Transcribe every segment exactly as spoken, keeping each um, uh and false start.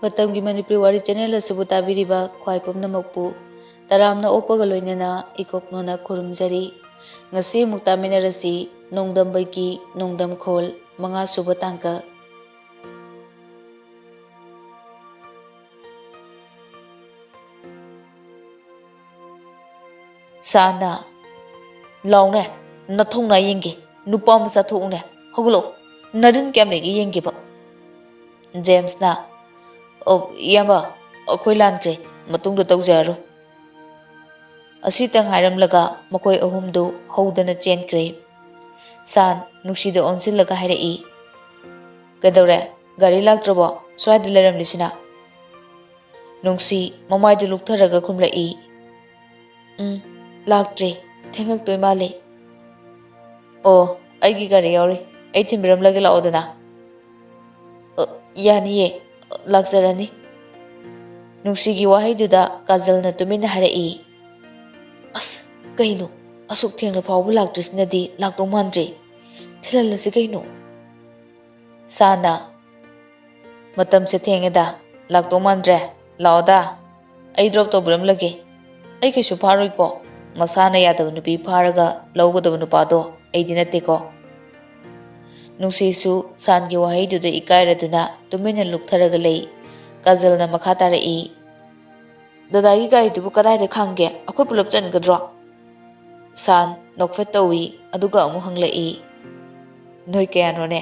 ꯃꯇꯝꯒꯤ ꯃꯅꯤꯄꯨꯔꯤ ꯋꯥꯔꯤ ꯆꯦꯅꯦꯜ ꯑꯁꯤꯕꯨ ꯇꯥꯕꯤꯔꯤꯕ ꯈ꯭ꯋꯥꯏ ꯄꯨꯝꯅꯃꯛꯄꯨ ꯇꯔꯥꯝꯅ ꯑꯣꯛꯄꯒ ꯂꯣꯏꯅꯅ ꯏꯀꯣꯛꯅꯣꯅ ꯈꯨꯔꯨꯝꯖꯔꯤ꯫ ꯉꯁꯤ ꯑꯃꯨꯛ ꯇꯥꯃꯤꯟꯅꯔꯁꯤ ꯅꯣꯡꯗꯝꯕꯒꯤ ꯅꯣꯡꯗꯝꯈꯣꯜ ꯃꯉꯥꯁꯨꯕ ꯇꯥꯡꯀꯛ꯫ ꯁꯥꯟꯅ, "ꯂꯥꯎꯅꯦ, ꯅꯊꯧꯅ ꯌꯦꯡꯒꯦ, ꯅꯨꯄꯥ ꯃꯆꯥ ꯊꯣꯛꯎꯅꯦ, ꯍꯧꯒꯠꯂꯛꯑꯣ, ꯅꯔꯤꯟ ꯀꯌꯥꯝ ꯂꯩꯒꯦ ꯌꯦꯡꯒꯦꯕ꯫" ꯖꯦꯝꯁꯅ, "ꯑꯣ, ꯏꯌꯥꯝꯕ, ꯑꯩꯈꯣꯏ ꯂꯥꯟꯈ꯭ꯔꯦ, ꯃꯇꯨꯡꯗ ꯇꯧꯖꯔꯔꯣꯏ꯫" ꯑꯁꯤꯇꯪ ꯍꯥꯏꯔꯝꯂꯒ ꯃꯈꯣꯏ ꯑꯍꯨꯝꯗꯨ ꯍꯧꯗꯅ ꯆꯦꯟꯈ꯭ꯔꯦ꯫ ꯁꯥꯟ ꯅꯨꯡꯁꯤꯗ ꯑꯣꯟꯁꯤꯜꯂꯒ ꯍꯥꯏꯔꯛꯏ, "ꯀꯩꯗꯧꯔꯦ? ꯒꯥꯔꯤ ꯂꯥꯛꯇ꯭ꯔꯕꯣ? ꯁ꯭ꯋꯥꯏꯗ ꯂꯩꯔꯝꯂꯤꯁꯤꯅ?" ꯅꯨꯡꯁꯤ ꯃꯃꯥꯏꯗꯨ ꯂꯨꯛꯊꯔꯒ ꯈꯨꯝꯂꯛꯏ, "ꯎꯝ, ꯂꯥꯛꯇ꯭ꯔꯦ꯫ ꯊꯦꯡꯉꯛꯇꯣꯏ ꯃꯥꯜꯂꯦ꯫" "ꯑꯣ, ꯑꯩꯒꯤ ꯒꯥꯔꯤ ꯌꯥꯎꯔꯤ꯫ ꯑꯩ ꯊꯤꯟꯕꯤꯔꯝꯂꯒꯦ, ꯂꯥꯛꯑꯣꯗꯅ꯫" "ꯑ, ꯌꯥꯅꯤꯌꯦ꯫ ꯂꯥꯛꯆꯔꯅꯤ꯫" ꯅꯨꯡꯁꯤꯒꯤ ꯋꯥꯍꯩꯗꯨꯗ ꯀꯥꯖꯜꯅ ꯇꯨꯃꯤꯟꯅ ꯍꯥꯏꯔꯛꯏ, "ꯑꯁ, ꯀꯩꯅꯣ? ꯑꯁꯨꯛ ꯊꯦꯡꯂ ꯐꯥꯎꯕ ꯂꯥꯛꯇ꯭ꯔꯤꯁꯤꯅꯗꯤ ꯂꯥꯛꯇꯧ ꯃꯥꯟꯗ꯭ꯔꯦ꯫ ꯊꯤꯜꯍꯜꯂꯁꯤ ꯀꯩꯅꯣ꯫" ꯁꯥꯟꯅ, "ꯃꯇꯝꯁꯦ ꯊꯦꯡꯉꯦꯗ, ꯂꯥꯛꯇꯧ ꯃꯥꯟꯗ꯭ꯔꯦ꯫ ꯂꯥꯛꯑꯣꯗ, ꯑꯩ ꯗ꯭ꯔꯣꯞ ꯇꯧꯕꯤꯔꯝꯂꯒꯦ꯫ ꯑꯩ ꯀꯩꯁꯨ ꯐꯥꯔꯣꯏꯀꯣ꯫ ꯃꯁꯥꯅ ꯌꯥꯗꯕ ꯅꯨꯄꯤ ꯐꯥꯔꯒ ꯂꯧꯒꯗꯕ ꯅꯨꯄꯥꯗꯣ ꯑꯩꯗꯤ ꯅꯠꯇꯦꯀꯣ꯫" ꯅꯨꯡꯁꯤꯁꯨ ꯁꯥꯟꯒꯤ ꯋꯥꯍꯩꯗꯨꯗ ꯏꯀꯥꯏꯔꯗꯨꯅ ꯇꯨꯃꯤꯟꯅ ꯂꯨꯞꯊꯔꯒ ꯂꯩ꯫ ꯀꯥꯖꯜꯅ ꯃꯈꯥ ꯇꯥꯔꯛꯏ, "ꯗꯗꯥꯒꯤ ꯒꯥꯔꯤꯗꯨꯕꯨ ꯀꯗꯥꯏꯗ ꯈꯥꯝꯒꯦ? ꯑꯩꯈꯣꯏ ꯄꯨꯂꯞ ꯆꯟꯒꯗ꯭ꯔꯣ?" ꯁꯥꯟ ꯅꯣꯛꯐꯦꯠ ꯇꯧꯏ, ꯑꯗꯨꯒ ꯑꯃꯨꯛ ꯍꯪꯂꯛꯏ, "ꯅꯣꯏ ꯀꯌꯥꯅꯣꯅꯦ?"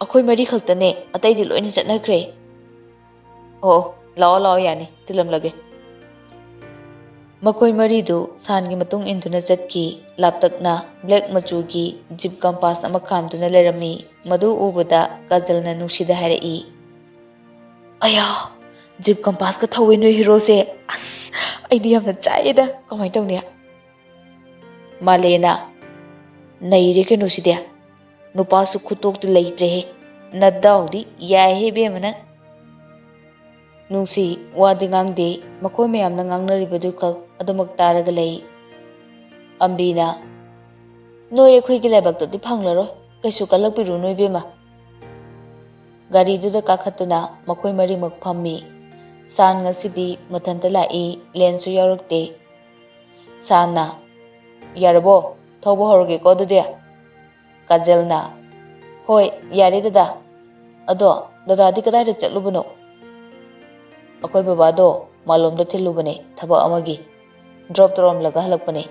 "ꯑꯩꯈꯣꯏ ꯃꯔꯤ ꯈꯛꯇꯅꯦ, ꯑꯇꯩꯗꯤ ꯂꯣꯏꯅ ꯆꯠꯅꯈ꯭ꯔꯦ꯫" "ꯑꯣ, ꯂꯥꯛꯑꯣ, ꯂꯥꯛꯑꯣ, ꯌꯥꯅꯤ, ꯊꯤꯜꯂꯝꯂꯒꯦ꯫" ꯃꯈꯣꯏ ꯃꯔꯤꯗꯨ ꯁꯥꯟꯒꯤ ꯃꯇꯨꯡ ꯏꯟꯗꯨꯅ ꯆꯠꯈꯤ꯫ ꯂꯥꯞꯇꯛꯅ ꯕ꯭ꯂꯦꯛ ꯃꯆꯨꯒꯤ ꯖꯤꯞ ꯀꯝꯄꯥꯁ ꯑꯃ ꯈꯥꯝꯗꯨꯅ ꯂꯩꯔꯝꯃꯤ꯫ ꯃꯗꯨ ꯎꯕꯗ ꯀꯥꯖꯜꯅ ꯅꯨꯡꯁꯤꯗ ꯍꯥꯏꯔꯛꯏ, "ꯑꯌꯥ, ꯖꯤꯞ ꯀꯝꯄꯥꯁꯀ ꯊꯧꯋꯦ ꯅꯣꯏ ꯍꯤꯔꯣꯁꯦ꯫ ꯑꯁ, ꯑꯩꯗꯤ ꯌꯥꯝꯅ ꯆꯥꯛꯑꯦꯗ꯫ ꯀꯃꯥꯏꯅ ꯇꯧꯅꯤ?" ꯃꯥꯂꯦꯅ, "ꯅꯩꯔꯦ ꯀꯩꯅꯣ ꯁꯤꯗꯤ꯫ ꯅꯨꯄꯥꯁꯨ ꯈꯨꯇꯣꯛꯇꯤ ꯂꯩꯇ꯭ꯔꯦꯍꯦ꯫ ꯅꯗꯥꯎꯗꯤ ꯌꯥꯏꯍꯦ ꯏꯕꯦꯝꯃ ꯅꯪ꯫" ꯅꯨꯡꯁꯤ ꯋꯥꯗꯤ ꯉꯥꯡꯗꯦ꯫ ꯃꯈꯣꯏ ꯃꯌꯥꯝꯅ ꯉꯥꯡꯅꯔꯤꯕꯗꯨꯈꯛ ꯑꯗꯨꯃꯛ ꯇꯥꯔꯒ ꯂꯩ꯫ ꯑꯝꯕꯤꯅ, "ꯅꯣꯏ ꯑꯩꯈꯣꯏꯒꯤ ꯂꯥꯏꯕꯛꯇꯗꯤ ꯐꯪꯂꯔꯣꯏ꯫ ꯀꯩꯁꯨ ꯀꯜꯂꯛꯄꯤꯔꯨꯅꯨ ꯏꯕꯦꯝꯃ꯫" ꯒꯥꯔꯤꯗꯨꯗ ꯀꯥꯈꯠꯇꯨꯅ ꯃꯈꯣꯏ ꯃꯔꯤꯃꯛ ꯐꯝꯃꯤ꯫ ꯁꯥꯟ ꯉꯁꯤꯗꯤ ꯃꯊꯟꯇ ꯂꯥꯛꯏ, ꯂꯦꯟꯁꯨ ꯌꯥꯎꯔꯛꯇꯦ꯫ ꯁꯥꯟꯅ, "ꯌꯥꯔꯕꯣ? ꯊꯧꯕ ꯍꯧꯔꯒꯦꯀꯣ ꯑꯗꯨꯗꯤ?" ꯀꯥꯖꯜꯅ, "ꯍꯣꯏ, ꯌꯥꯔꯦ ꯗꯗꯥ꯫ ꯑꯗꯣ ꯗꯗꯥꯗꯤ ꯀꯗꯥꯏꯗ ꯆꯠꯂꯨꯕꯅꯣ?" "ꯑꯩꯈꯣꯏ ꯕꯕꯥꯗꯣ ꯃꯥꯂꯣꯝꯗ ꯊꯤꯜꯂꯨꯕꯅꯦ, ꯊꯕꯛ ꯑꯃꯒꯤ꯫ ꯗ꯭ꯔꯣꯞ ꯇꯧꯔꯝꯂꯒ ꯍꯜꯂꯛꯄꯅꯦ꯫"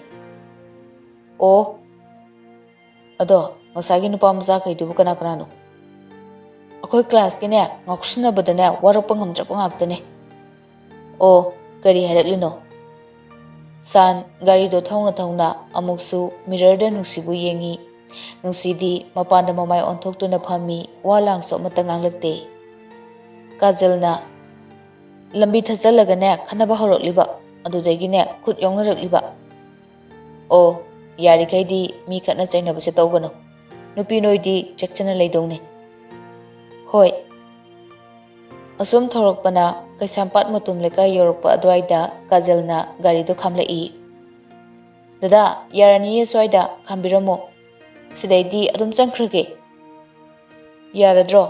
"ꯑꯣ, ꯑꯗꯣ ꯉꯁꯥꯏꯒꯤ ꯅꯨꯄꯥ ꯃꯆꯥꯈꯩꯗꯨꯕꯨ ꯀꯅꯥ ꯀꯅꯥꯅꯣ?" "ꯑꯩꯈꯣꯏ ꯀ꯭ꯂꯥꯁꯀꯤꯅꯦ, ꯉꯥꯎꯁꯤꯟꯅꯕꯗꯅꯦ ꯋꯥꯔꯛꯄ ꯉꯝꯗ꯭ꯔꯕ ꯉꯥꯛꯇꯅꯦ꯫" "ꯑꯣ, ꯀꯔꯤ ꯍꯥꯏꯔꯛꯂꯤꯅꯣ?" ꯁꯥꯟ ꯒꯥꯔꯤꯗꯣ ꯊꯧꯅ ꯊꯧꯅ ꯑꯃꯨꯛꯁꯨ ꯃꯤꯔꯔꯗ ꯅꯨꯡꯁꯤꯕꯨ ꯌꯦꯡꯉꯤ꯫ ꯅꯨꯡꯁꯤꯗꯤ ꯃꯄꯥꯟꯗ ꯃꯃꯥꯏ ꯑꯣꯟꯊꯣꯛꯇꯨꯅ ꯐꯝꯃꯤ, ꯋꯥ ꯂꯥꯡꯁꯨ ꯑꯃꯠꯇ ꯉꯥꯡꯂꯛꯇꯦ꯫ ꯀꯥꯖꯜꯅ, "ꯂꯝꯕꯤ ꯊꯠꯆꯜꯂꯒꯅꯦ ꯈꯠꯅꯕ ꯍꯧꯔꯛꯂꯤꯕ, ꯑꯗꯨꯗꯒꯤꯅꯦ ꯈꯨꯠ ꯌꯧꯅꯔꯛꯂꯤꯕ꯫" "ꯑꯣ, ꯌꯥꯔꯤꯈꯩꯗꯤ ꯃꯤ ꯈꯠꯅ ꯆꯩꯅꯕꯁꯦ ꯇꯧꯒꯅꯨ꯫ ꯅꯨꯄꯤ ꯅꯣꯏꯗꯤ ꯆꯦꯛꯁꯤꯟꯅ ꯂꯩꯗꯧꯅꯤ꯫" "ꯍꯣꯏ꯫" ꯑꯁꯨꯝ ꯊꯧꯔꯛꯄꯅ ꯀꯩꯁꯥꯝꯄꯥꯠ ꯃꯇꯨꯝ ꯂꯩꯀꯥꯏ ꯌꯧꯔꯛꯄ ꯑꯗꯨꯋꯥꯏꯗ ꯀꯥꯖꯜꯅ ꯒꯥꯔꯤꯗꯨ ꯈꯥꯝꯂꯛꯏ꯫ "ꯗꯗꯥ, ꯌꯥꯔꯅꯤꯌꯦ ꯁ꯭ꯋꯥꯏꯗ ꯈꯥꯝꯕꯤꯔꯝꯃꯣ꯫ ꯁꯤꯗꯩꯗꯤ ꯑꯗꯨꯝ ꯆꯪꯈ꯭ꯔꯒꯦ꯫" "ꯌꯥꯔꯗ꯭ꯔꯣ?"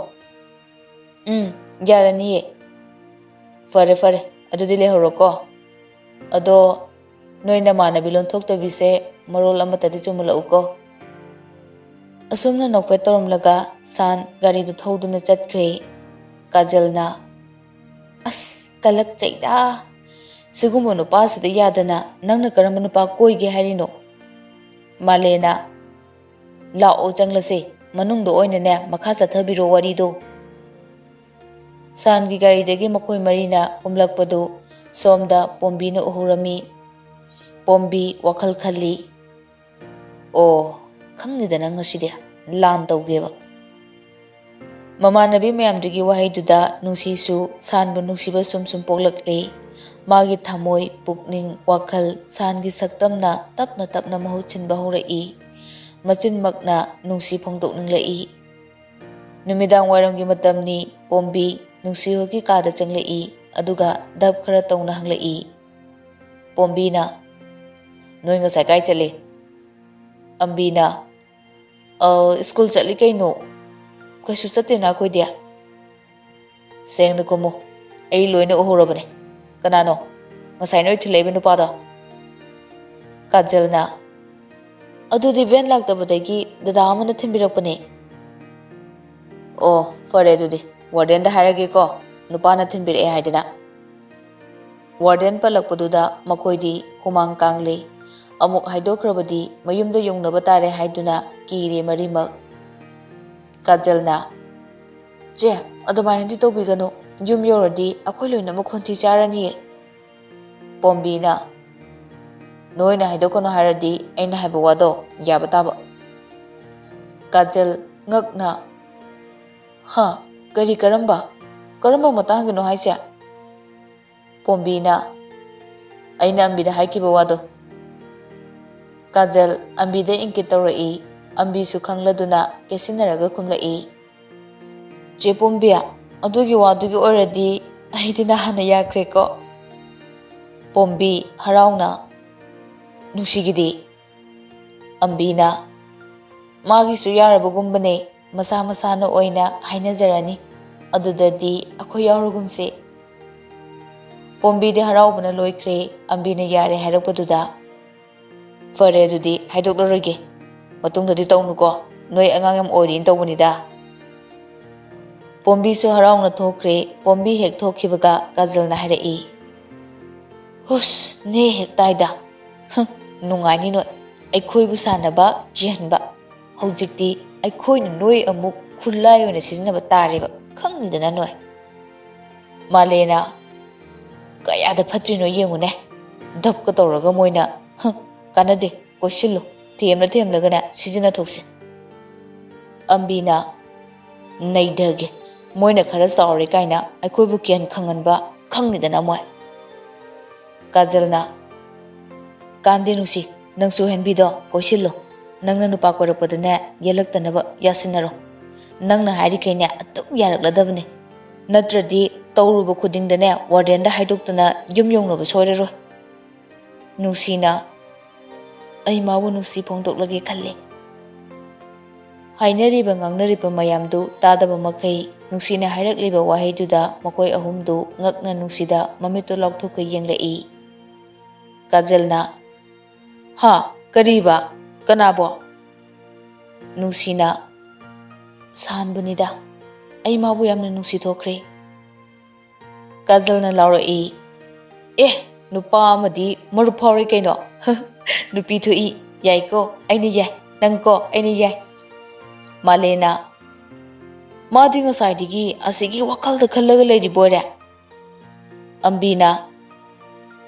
"ꯎꯝ, ꯌꯥꯔꯅꯤꯌꯦ꯫" "ꯐꯔꯦ, ꯐꯔꯦ꯫ ꯑꯗꯨꯗꯤ ꯂꯩꯍꯧꯔꯣꯀꯣ꯫ ꯑꯗꯣ ꯅꯣꯏ ꯅꯃꯥꯟꯅꯕꯤ ꯂꯣꯟꯊꯣꯛꯇꯕꯤꯁꯦ ꯃꯔꯣꯜ ꯑꯃꯠꯇꯗꯤ ꯆꯨꯝꯃꯜꯂꯛꯎꯀꯣ꯫" ꯑꯁꯨꯝꯅ ꯅꯣꯛꯐꯦꯠ ꯇꯧꯔꯝꯂꯒ ꯁꯥꯟ ꯒꯥꯔꯤꯗꯨ ꯊꯧꯗꯨꯅ ꯆꯠꯈ꯭ꯔꯦ꯫ ꯀꯥꯖꯜꯅ, "ꯑꯁ, ꯀꯜꯂꯛꯆꯩꯗ꯫ ꯁꯤꯒꯨꯝꯕ ꯅꯨꯄꯥꯁꯤꯗ ꯌꯥꯗꯅ ꯅꯪꯅ ꯀꯔꯝꯕ ꯅꯨꯄꯥ ꯀꯣꯏꯒꯦ ꯍꯥꯏꯔꯤꯅꯣ?" ꯃꯥꯂꯦꯅ, "ꯂꯥꯛꯑꯣ ꯆꯪꯂꯁꯦ, ꯃꯅꯨꯡꯗ ꯑꯣꯏꯅꯅꯦ ꯃꯈꯥ ꯆꯠꯊꯕꯤꯔꯣ ꯋꯥꯔꯤꯗꯣ꯫" ꯁꯥꯟꯒꯤ ꯒꯥꯔꯤꯗꯒꯤ ꯃꯈꯣꯏ ꯃꯔꯤꯅ ꯀꯨꯝꯂꯛꯄꯗꯨ ꯁꯣꯝꯗ ꯄꯣꯝꯕꯤꯅ ꯎꯍꯧꯔꯝꯃꯤ꯫ ꯄꯣꯝꯕꯤ ꯋꯥꯈꯜ ꯈꯜꯂꯤ꯫ "ꯑꯣ, ꯈꯪꯅꯤꯗ ꯅꯪ ꯉꯁꯤꯗꯤ, ꯂꯥꯟ ꯇꯧꯒꯦꯕ꯫" ꯃꯃꯥꯟꯅꯕꯤ ꯃꯌꯥꯝꯗꯨꯒꯤ ꯋꯥꯍꯩꯗꯨꯗ ꯅꯨꯡꯁꯤꯁꯨ ꯁꯥꯟꯕꯨ ꯅꯨꯡꯁꯤꯕ ꯁꯨꯝ ꯁꯨꯝ ꯄꯣꯛꯂꯛꯂꯦ꯫ ꯃꯥꯒꯤ ꯊꯃꯣꯏ, ꯄꯨꯛꯅꯤꯡ, ꯋꯥꯈꯜ ꯁꯥꯟꯒꯤ ꯁꯛꯇꯝꯅ ꯇꯞꯅ ꯇꯞꯅ ꯃꯍꯨꯠ ꯁꯤꯟꯕ ꯍꯧꯔꯛꯏ꯫ ꯃꯆꯤꯟꯃꯛꯅ ꯅꯨꯡꯁꯤ ꯐꯣꯡꯗꯣꯛꯅꯤꯡꯂꯛꯏ꯫ ꯅꯨꯃꯤꯗꯥꯡ ꯋꯥꯏꯔꯝꯒꯤ ꯃꯇꯝꯅꯤ꯫ ꯄꯣꯝꯕꯤ ꯅꯨꯡꯁꯤ ꯍꯣꯏꯒꯤ ꯀꯥꯗ ꯆꯪꯂꯛꯏ, ꯑꯗꯨꯒ ꯗꯞ ꯈꯔ ꯇꯧꯅ ꯍꯪꯂꯛꯏ꯫ ꯄꯣꯝꯕꯤꯅ, "ꯅꯣꯏ ꯉꯁꯥꯏ ꯀꯥꯏ ꯆꯠꯂꯤ?" ꯑꯝꯕꯤꯅ, "ꯑ, ꯁ꯭ꯀꯨꯜ ꯆꯠꯂꯤ ꯀꯩꯅꯣ꯫ ꯀꯩꯁꯨ ꯆꯠꯇꯦꯅ ꯑꯩꯈꯣꯏꯗꯤ꯫" ꯁꯦꯡꯅ ꯈꯨꯝꯃꯨ, ꯑꯩ ꯂꯣꯏꯅ ꯎꯍꯧꯔꯕꯅꯦ꯫ ꯀꯅꯥꯅꯣ ꯉꯁꯥꯏ ꯅꯣꯏ ꯊꯤꯜꯂꯛꯏꯕ ꯅꯨꯄꯥꯗꯣ? ꯀꯥꯖꯜꯅ, ꯑꯗꯨꯗꯤ ꯚꯦꯟ ꯂꯥꯛꯇꯕꯗꯒꯤ ꯗꯗꯥ ꯑꯃꯅ ꯊꯤꯟꯕꯤꯔꯛꯄꯅꯦ꯫ ꯑꯣ, ꯐꯔꯦ ꯑꯗꯨꯗꯤ, ꯋꯥꯔꯗꯦꯟꯗ ꯍꯥꯏꯔꯒꯦꯀꯣ, ꯅꯨꯄꯥꯅ ꯊꯤꯟꯕꯤꯔꯛꯑꯦ ꯍꯥꯏꯗꯅ꯫ ꯋꯥꯔꯗꯦꯟ ꯄꯜꯂꯛꯄꯗꯨꯗ ꯃꯈꯣꯏꯗꯤ ꯍꯨꯃꯥꯡ ꯀꯥꯡꯂꯦ꯫ ꯑꯃꯨꯛ ꯍꯥꯏꯗꯣꯛꯈ꯭ꯔꯕꯗꯤ ꯃꯌꯨꯝꯗ ꯌꯧꯅꯕ ꯇꯥꯔꯦ ꯍꯥꯏꯗꯨꯅ ꯀꯤꯔꯦ ꯃꯔꯤꯃꯛ꯫ ꯀꯥꯖꯜꯅ, ꯆꯦ, ꯑꯗꯨꯃꯥꯏꯅꯗꯤ ꯇꯧꯕꯤꯒꯅꯨ, ꯌꯨꯝ ꯌꯧꯔꯗꯤ ꯑꯩꯈꯣꯏ ꯂꯣꯏꯅꯃꯛ ꯈꯣꯟꯊꯤ ꯆꯥꯔꯅꯤꯌꯦ꯫ ꯄꯣꯝꯕꯤꯅ, ꯅꯣꯏꯅ ꯍꯥꯏꯗꯣꯛꯀꯅꯨ ꯍꯥꯏꯔꯗꯤ ꯑꯩꯅ ꯍꯥꯏꯕ ꯋꯥꯗꯣ ꯌꯥꯕ ꯇꯥꯕ꯫ ꯀꯥꯖꯜ, ꯉꯛꯅ, ꯍꯥ? ꯀꯔꯤ, ꯀꯔꯝꯕ? ꯀꯔꯝꯕ ꯃꯇꯥꯡꯒꯤꯅꯣ ꯍꯥꯏꯁꯦ? ꯄꯣꯝꯕꯤꯅ, ꯑꯩꯅ ꯑꯝꯕꯤꯗ ꯍꯥꯏꯈꯤꯕ ꯋꯥꯗꯣ꯫ ꯀꯥꯖꯜ ꯑꯝꯕꯤꯗ ꯏꯪꯀꯤꯠ ꯇꯧꯔꯛꯏ꯫ ꯑꯝꯕꯤꯁꯨ ꯈꯪꯂꯗꯨꯅ ꯀꯦꯁꯤꯟꯅꯔꯒ ꯈꯨꯝꯂꯛꯏ, ꯆꯦ ꯄꯣꯝꯕꯤ, ꯑꯗꯨꯒꯤ ꯋꯥꯗꯨꯒꯤ ꯑꯣꯏꯔꯗꯤ ꯑꯩꯗꯤ ꯅꯍꯥꯟꯅ ꯌꯥꯈ꯭ꯔꯦꯀꯣ꯫ ꯄꯣꯝꯕꯤ, ꯍꯔꯥꯎꯅ, ꯅꯨꯡꯁꯤꯒꯤꯗꯤ? ꯑꯝꯕꯤꯅ, ꯃꯥꯒꯤꯁꯨ ꯌꯥꯔꯕꯒꯨꯝꯕꯅꯦ, ꯃꯁꯥ ꯃꯁꯥꯅ ꯑꯣꯏꯅ ꯍꯥꯏꯅꯖꯔꯅꯤ, ꯑꯗꯨꯗꯗꯤ ꯑꯩꯈꯣꯏ ꯌꯥꯎꯔꯒꯨꯝꯁꯦ꯫ ꯄꯣꯝꯕꯤꯗꯤ ꯍꯔꯥꯎꯕꯅ ꯂꯣꯏꯈ꯭ꯔꯦ꯫ ꯑꯝꯕꯤꯅ ꯌꯥꯔꯦ ꯍꯥꯏꯔꯛꯄꯗꯨꯗ, ꯐꯔꯦ ꯑꯗꯨꯗꯤ, ꯍꯥꯏꯗꯣꯛꯂꯔꯣꯏꯒꯦ, ꯃꯇꯨꯡꯗꯗꯤ ꯇꯧꯅꯨꯀꯣ, ꯅꯣꯏ ꯑꯉꯥꯡ ꯌꯥꯝ ꯑꯣꯏꯔꯤꯅ ꯇꯧꯕꯅꯤꯗ꯫ ꯄꯣꯝꯕꯤꯁꯨ ꯍꯔꯥꯎꯅ ꯊꯣꯛꯈ꯭ꯔꯦ꯫ ꯄꯣꯝꯕꯤ ꯍꯦꯛ ꯊꯣꯛꯈꯤꯕꯒ ꯀꯥꯖꯜꯅ ꯍꯥꯏꯔꯛꯏ, ꯍꯨꯁ, ꯅꯦ ꯍꯦꯛ ꯇꯥꯏꯗ꯫ ꯍꯨꯝ, ꯅꯨꯡꯉꯥꯏꯅꯤ ꯅꯣꯏ, ꯑꯩꯈꯣꯏꯕꯨ ꯁꯥꯟꯅꯕ ꯀꯤꯍꯟꯕ꯫ ꯍꯧꯖꯤꯛꯇꯤ ꯑꯩꯈꯣꯏꯅ ꯅꯣꯏ ꯑꯃꯨꯛ ꯈꯨꯠꯂꯥꯏ ꯑꯣꯏꯅ ꯁꯤꯖꯤꯟꯅꯕ ꯇꯥꯔꯦꯕ, ꯈꯪꯅꯤꯗꯅ ꯅꯣꯏ꯫ ꯃꯥꯂꯦꯅ, ꯀꯌꯥꯗ ꯐꯠꯇ꯭ꯔꯤꯅꯣ ꯌꯦꯡꯉꯨꯅꯦ, ꯙꯞꯀ ꯇꯧꯔꯒ ꯃꯣꯏꯅ꯫ ꯍꯨꯝ, ꯀꯥꯟꯅꯗꯦ, ꯀꯣꯏꯁꯤꯜꯂꯨ, ꯊꯦꯝꯂ ꯊꯦꯝꯂꯒꯅꯦ ꯁꯤꯖꯤꯟꯅꯊꯣꯛꯁꯦ꯫ ꯑꯝꯕꯤꯅ, ꯅꯩꯗꯒꯦ, ꯃꯣꯏꯅ ꯈꯔ ꯆꯥꯎꯔꯦ ꯀꯥꯏꯅ ꯑꯩꯈꯣꯏꯕꯨ ꯀꯤꯍꯟ ꯈꯪꯍꯟꯕ ꯈꯪꯅꯤꯗꯅ ꯃꯣꯏ꯫ ꯀꯥꯖꯜꯅ, ꯀꯥꯟꯗꯦ ꯅꯨꯡꯁꯤ, ꯅꯪꯁꯨ ꯍꯦꯟꯕꯤꯗꯣ ꯀꯣꯏꯁꯤꯜꯂꯣ, ꯅꯪꯅ ꯅꯨꯄꯥ ꯀꯣꯏꯔꯛꯄꯗꯅꯦ ꯌꯦꯜꯂꯛꯇꯅꯕ ꯌꯥꯁꯤꯟꯅꯔꯣ꯫ ꯅꯪꯅ ꯍꯥꯏꯔꯤꯈꯩꯅꯦ ꯑꯗꯨꯝ ꯌꯥꯔꯛꯂꯗꯕꯅꯦ, ꯅꯠꯇ꯭ꯔꯗꯤ ꯇꯧꯔꯨꯕ ꯈꯨꯗꯤꯡꯗꯅꯦ ꯋꯥꯔꯗꯦꯟꯗ ꯍꯥꯏꯗꯣꯛꯇꯅ ꯌꯨꯝ ꯌꯧꯅꯕ ꯁꯣꯏꯔꯔꯣꯏ꯫ ꯅꯨꯡꯁꯤꯅ, ꯑꯩ ꯃꯥꯕꯨ ꯅꯨꯡꯁꯤ ꯐꯣꯡꯗꯣꯛꯂꯒꯦ ꯈꯜꯂꯤ꯫ ꯍꯥꯏꯅꯔꯤꯕ ꯉꯥꯡꯅꯔꯤꯕ ꯃꯌꯥꯝꯗꯨ ꯇꯥꯗꯕ ꯃꯈꯩ ꯅꯨꯡꯁꯤꯅ ꯍꯥꯏꯔꯛꯂꯤꯕ ꯋꯥꯍꯩꯗꯨꯗ ꯃꯈꯣꯏ ꯑꯍꯨꯝꯗꯨ ꯉꯛꯅ ꯅꯨꯡꯁꯤꯗ ꯃꯃꯤꯠꯇꯨ ꯂꯥꯎꯊꯣꯛꯀ ꯌꯦꯡꯂꯛꯏ꯫ ꯀꯥꯖꯜꯅ, "ꯍꯥ? ꯀꯔꯤꯕ? ꯀꯅꯥꯕꯣ?" ꯅꯨꯡꯁꯤꯅ, "ꯁꯥꯟꯕꯨꯅꯤꯗ꯫ ꯑꯩ ꯃꯥꯕꯨ ꯌꯥꯝꯅ ꯅꯨꯡꯁꯤ ꯊꯣꯛꯈ꯭ꯔꯦ꯫" ꯀꯥꯖꯜꯅ ꯂꯥꯎꯔꯛꯏ, "ꯑꯦ, ꯅꯨꯄꯥ ꯑꯃꯗꯤ ꯃꯔꯨꯞ ꯐꯥꯎꯔꯦ ꯀꯩꯅꯣ꯫ ꯅꯨꯄꯤ ꯊꯣꯛꯏ, ꯌꯥꯏꯀꯣ ꯑꯩꯅ ꯌꯥꯏ, ꯅꯪꯀꯣ ꯑꯩꯅ ꯌꯥꯏ꯫" ꯃꯥꯂꯦꯅ, "ꯃꯥꯗꯤ ꯉꯁꯥꯏꯗꯒꯤ ꯑꯁꯤꯒꯤ ꯋꯥꯈꯜꯗ ꯈꯜꯂꯒ ꯂꯩꯔꯤꯕꯣꯏꯔꯦ꯫" ꯑꯝꯕꯤꯅ,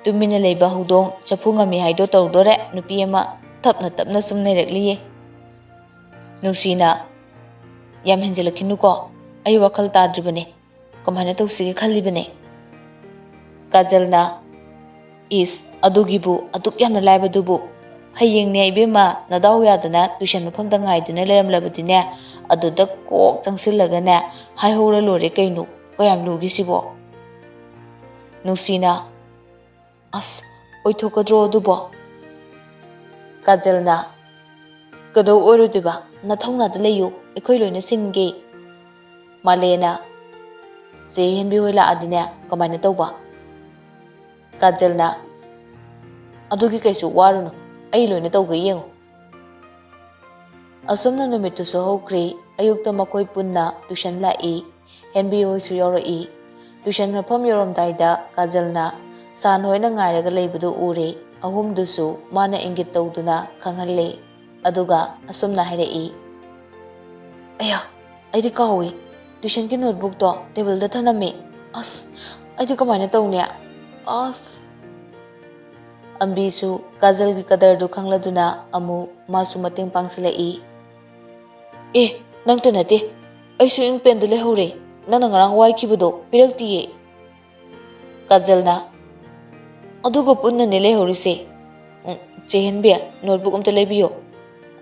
"ꯇꯨꯃꯤꯟꯅ ꯂꯩꯕ ꯍꯧꯗꯣꯡ ꯆꯐꯨ ꯉꯝꯃꯤ ꯍꯥꯏꯗꯣ ꯇꯧꯗꯣꯔꯦ, ꯅꯨꯄꯤ ꯑꯃ ꯇꯞꯅ ꯇꯞꯅ ꯁꯨꯝ ꯅꯩꯔꯛꯂꯤꯌꯦ꯫" ꯅꯨꯡꯁꯤꯅ, "ꯌꯥꯝ ꯍꯦꯟꯖꯤꯜꯂꯛꯈꯤꯅꯨꯀꯣ, ꯑꯩ ꯋꯥꯈꯜ ꯇꯥꯗ꯭ꯔꯤꯕꯅꯦ, ꯀꯃꯥꯏꯅ ꯇꯧꯁꯤꯒꯦ ꯈꯜꯂꯤꯕꯅꯦ꯫" ꯀꯥꯖꯜꯅ, "ꯏꯁ, ꯑꯗꯨꯒꯤꯕꯨ ꯑꯗꯨꯛ ꯌꯥꯝꯅ ꯂꯥꯏꯕꯗꯨꯕꯨ? ꯍꯌꯦꯡꯅꯦ ꯏꯕꯦꯝꯃ, ꯅꯗꯥꯎ ꯌꯥꯗꯅ ꯇꯨꯏꯁꯟ ꯃꯐꯝꯗ ꯉꯥꯏꯗꯨꯅ ꯂꯩꯔꯝꯂꯕꯗꯤꯅꯦ, ꯑꯗꯨꯗ ꯀꯣꯛ ꯆꯪꯁꯤꯜꯂꯒꯅꯦ ꯍꯥꯏꯍꯧꯔ ꯂꯣꯏꯔꯦ ꯀꯩꯅꯣ, ꯀꯌꯥꯝ ꯂꯨꯒꯦ ꯁꯤꯕꯣ?" ꯅꯨꯡꯁꯤꯅ, "ꯑꯁ, ꯑꯣꯏꯊꯣꯛꯀꯗ꯭ꯔꯣ ꯑꯗꯨꯕꯣ?" ꯀꯥꯖꯜꯅ, "ꯀꯩꯗꯧ ꯑꯣꯏꯔꯣꯏꯗꯣꯏꯕ? ꯅꯊꯧꯅꯥꯗ ꯂꯩꯌꯨ, ꯑꯩꯈꯣꯏ ꯂꯣꯏꯅ ꯁꯤꯟꯒꯦ꯫" ꯃꯥꯂꯦꯅ, "ꯆꯦ ꯍꯦꯟꯕꯤ ꯍꯣꯏ ꯂꯥꯛꯑꯗꯤꯅꯦ ꯀꯃꯥꯏꯅ ꯇꯧꯕ?" ꯀꯥꯖꯜꯅ, "ꯑꯗꯨꯒꯤ ꯀꯩꯁꯨ ꯋꯥꯔꯨꯅꯨ, ꯑꯩ ꯂꯣꯏꯅ ꯇꯧꯒꯦ, ꯌꯦꯡꯉꯨ꯫" ꯑꯁꯨꯝꯅ ꯅꯨꯃꯤꯠꯇꯨꯁꯨ ꯍꯧꯈ꯭ꯔꯦ꯫ ꯑꯌꯨꯛꯇ ꯃꯈꯣꯏ ꯄꯨꯟꯅ ꯇꯨꯏꯁꯟ ꯂꯥꯛꯏ꯫ ꯍꯦꯟꯕꯤ ꯍꯣꯏꯁꯨ ꯌꯥꯎꯔꯛꯏ꯫ ꯇꯨꯏꯁꯟ ꯃꯐꯝ ꯌꯧꯔꯝꯗꯥꯏꯗ ꯀꯥꯖꯜꯅ ꯁꯥꯟ ꯍꯣꯏꯅ ꯉꯥꯏꯔꯒ ꯂꯩꯕꯗꯨ ꯎꯔꯦ꯫ ꯑꯍꯨꯝꯗꯨꯁꯨ ꯃꯥꯅ ꯏꯪꯒꯤꯠ ꯇꯧꯗꯨꯅ ꯈꯪꯍꯜꯂꯦ꯫ ꯑꯗꯨꯒ ꯑꯁꯨꯝꯅ ꯍꯥꯏꯔꯛꯏ, "ꯑꯌꯥ, ꯑꯩꯗꯤ ꯀꯥꯎꯏ꯫ ꯇꯨꯏꯁꯟꯒꯤ ꯅꯣꯠꯕꯨꯛꯇꯣ ꯇꯦꯕꯜꯗ ꯊꯅꯝꯃꯤ꯫ ꯑꯁ, ꯑꯩꯗꯤ ꯀꯃꯥꯏꯅ ꯇꯧꯅꯤ? ꯑꯁ!" ꯑꯝꯕꯤꯁꯨ ꯀꯥꯖꯜꯒꯤ ꯀꯗꯔꯗꯨ ꯈꯪꯂꯗꯨꯅ ꯑꯃꯨꯛ ꯃꯥꯁꯨ ꯃꯇꯦꯡ ꯄꯥꯡꯁꯤꯜꯂꯛꯏ꯫ "ꯑꯦ, ꯅꯪꯇ ꯅꯠꯇꯦ, ꯑꯩꯁꯨ ꯏꯪ ꯄꯦꯟꯗ ꯂꯩꯍꯧꯔꯦ꯫ ꯅꯪꯅ ꯉꯔꯥꯡ ꯋꯥꯏꯈꯤꯕꯗꯣ ꯄꯤꯔꯛꯇꯤꯌꯦ꯫" ꯀꯥꯖꯜꯅ, "ꯑꯗꯨꯒ ꯄꯨꯟꯅꯅꯦ ꯂꯩꯍꯧꯔꯤꯁꯦ꯫ ꯎꯝ, ꯆꯦ ꯍꯦꯟꯕꯤ, ꯅꯣꯠꯕꯨꯛ ꯑꯝꯇ ꯂꯩꯕꯤꯌꯣ꯫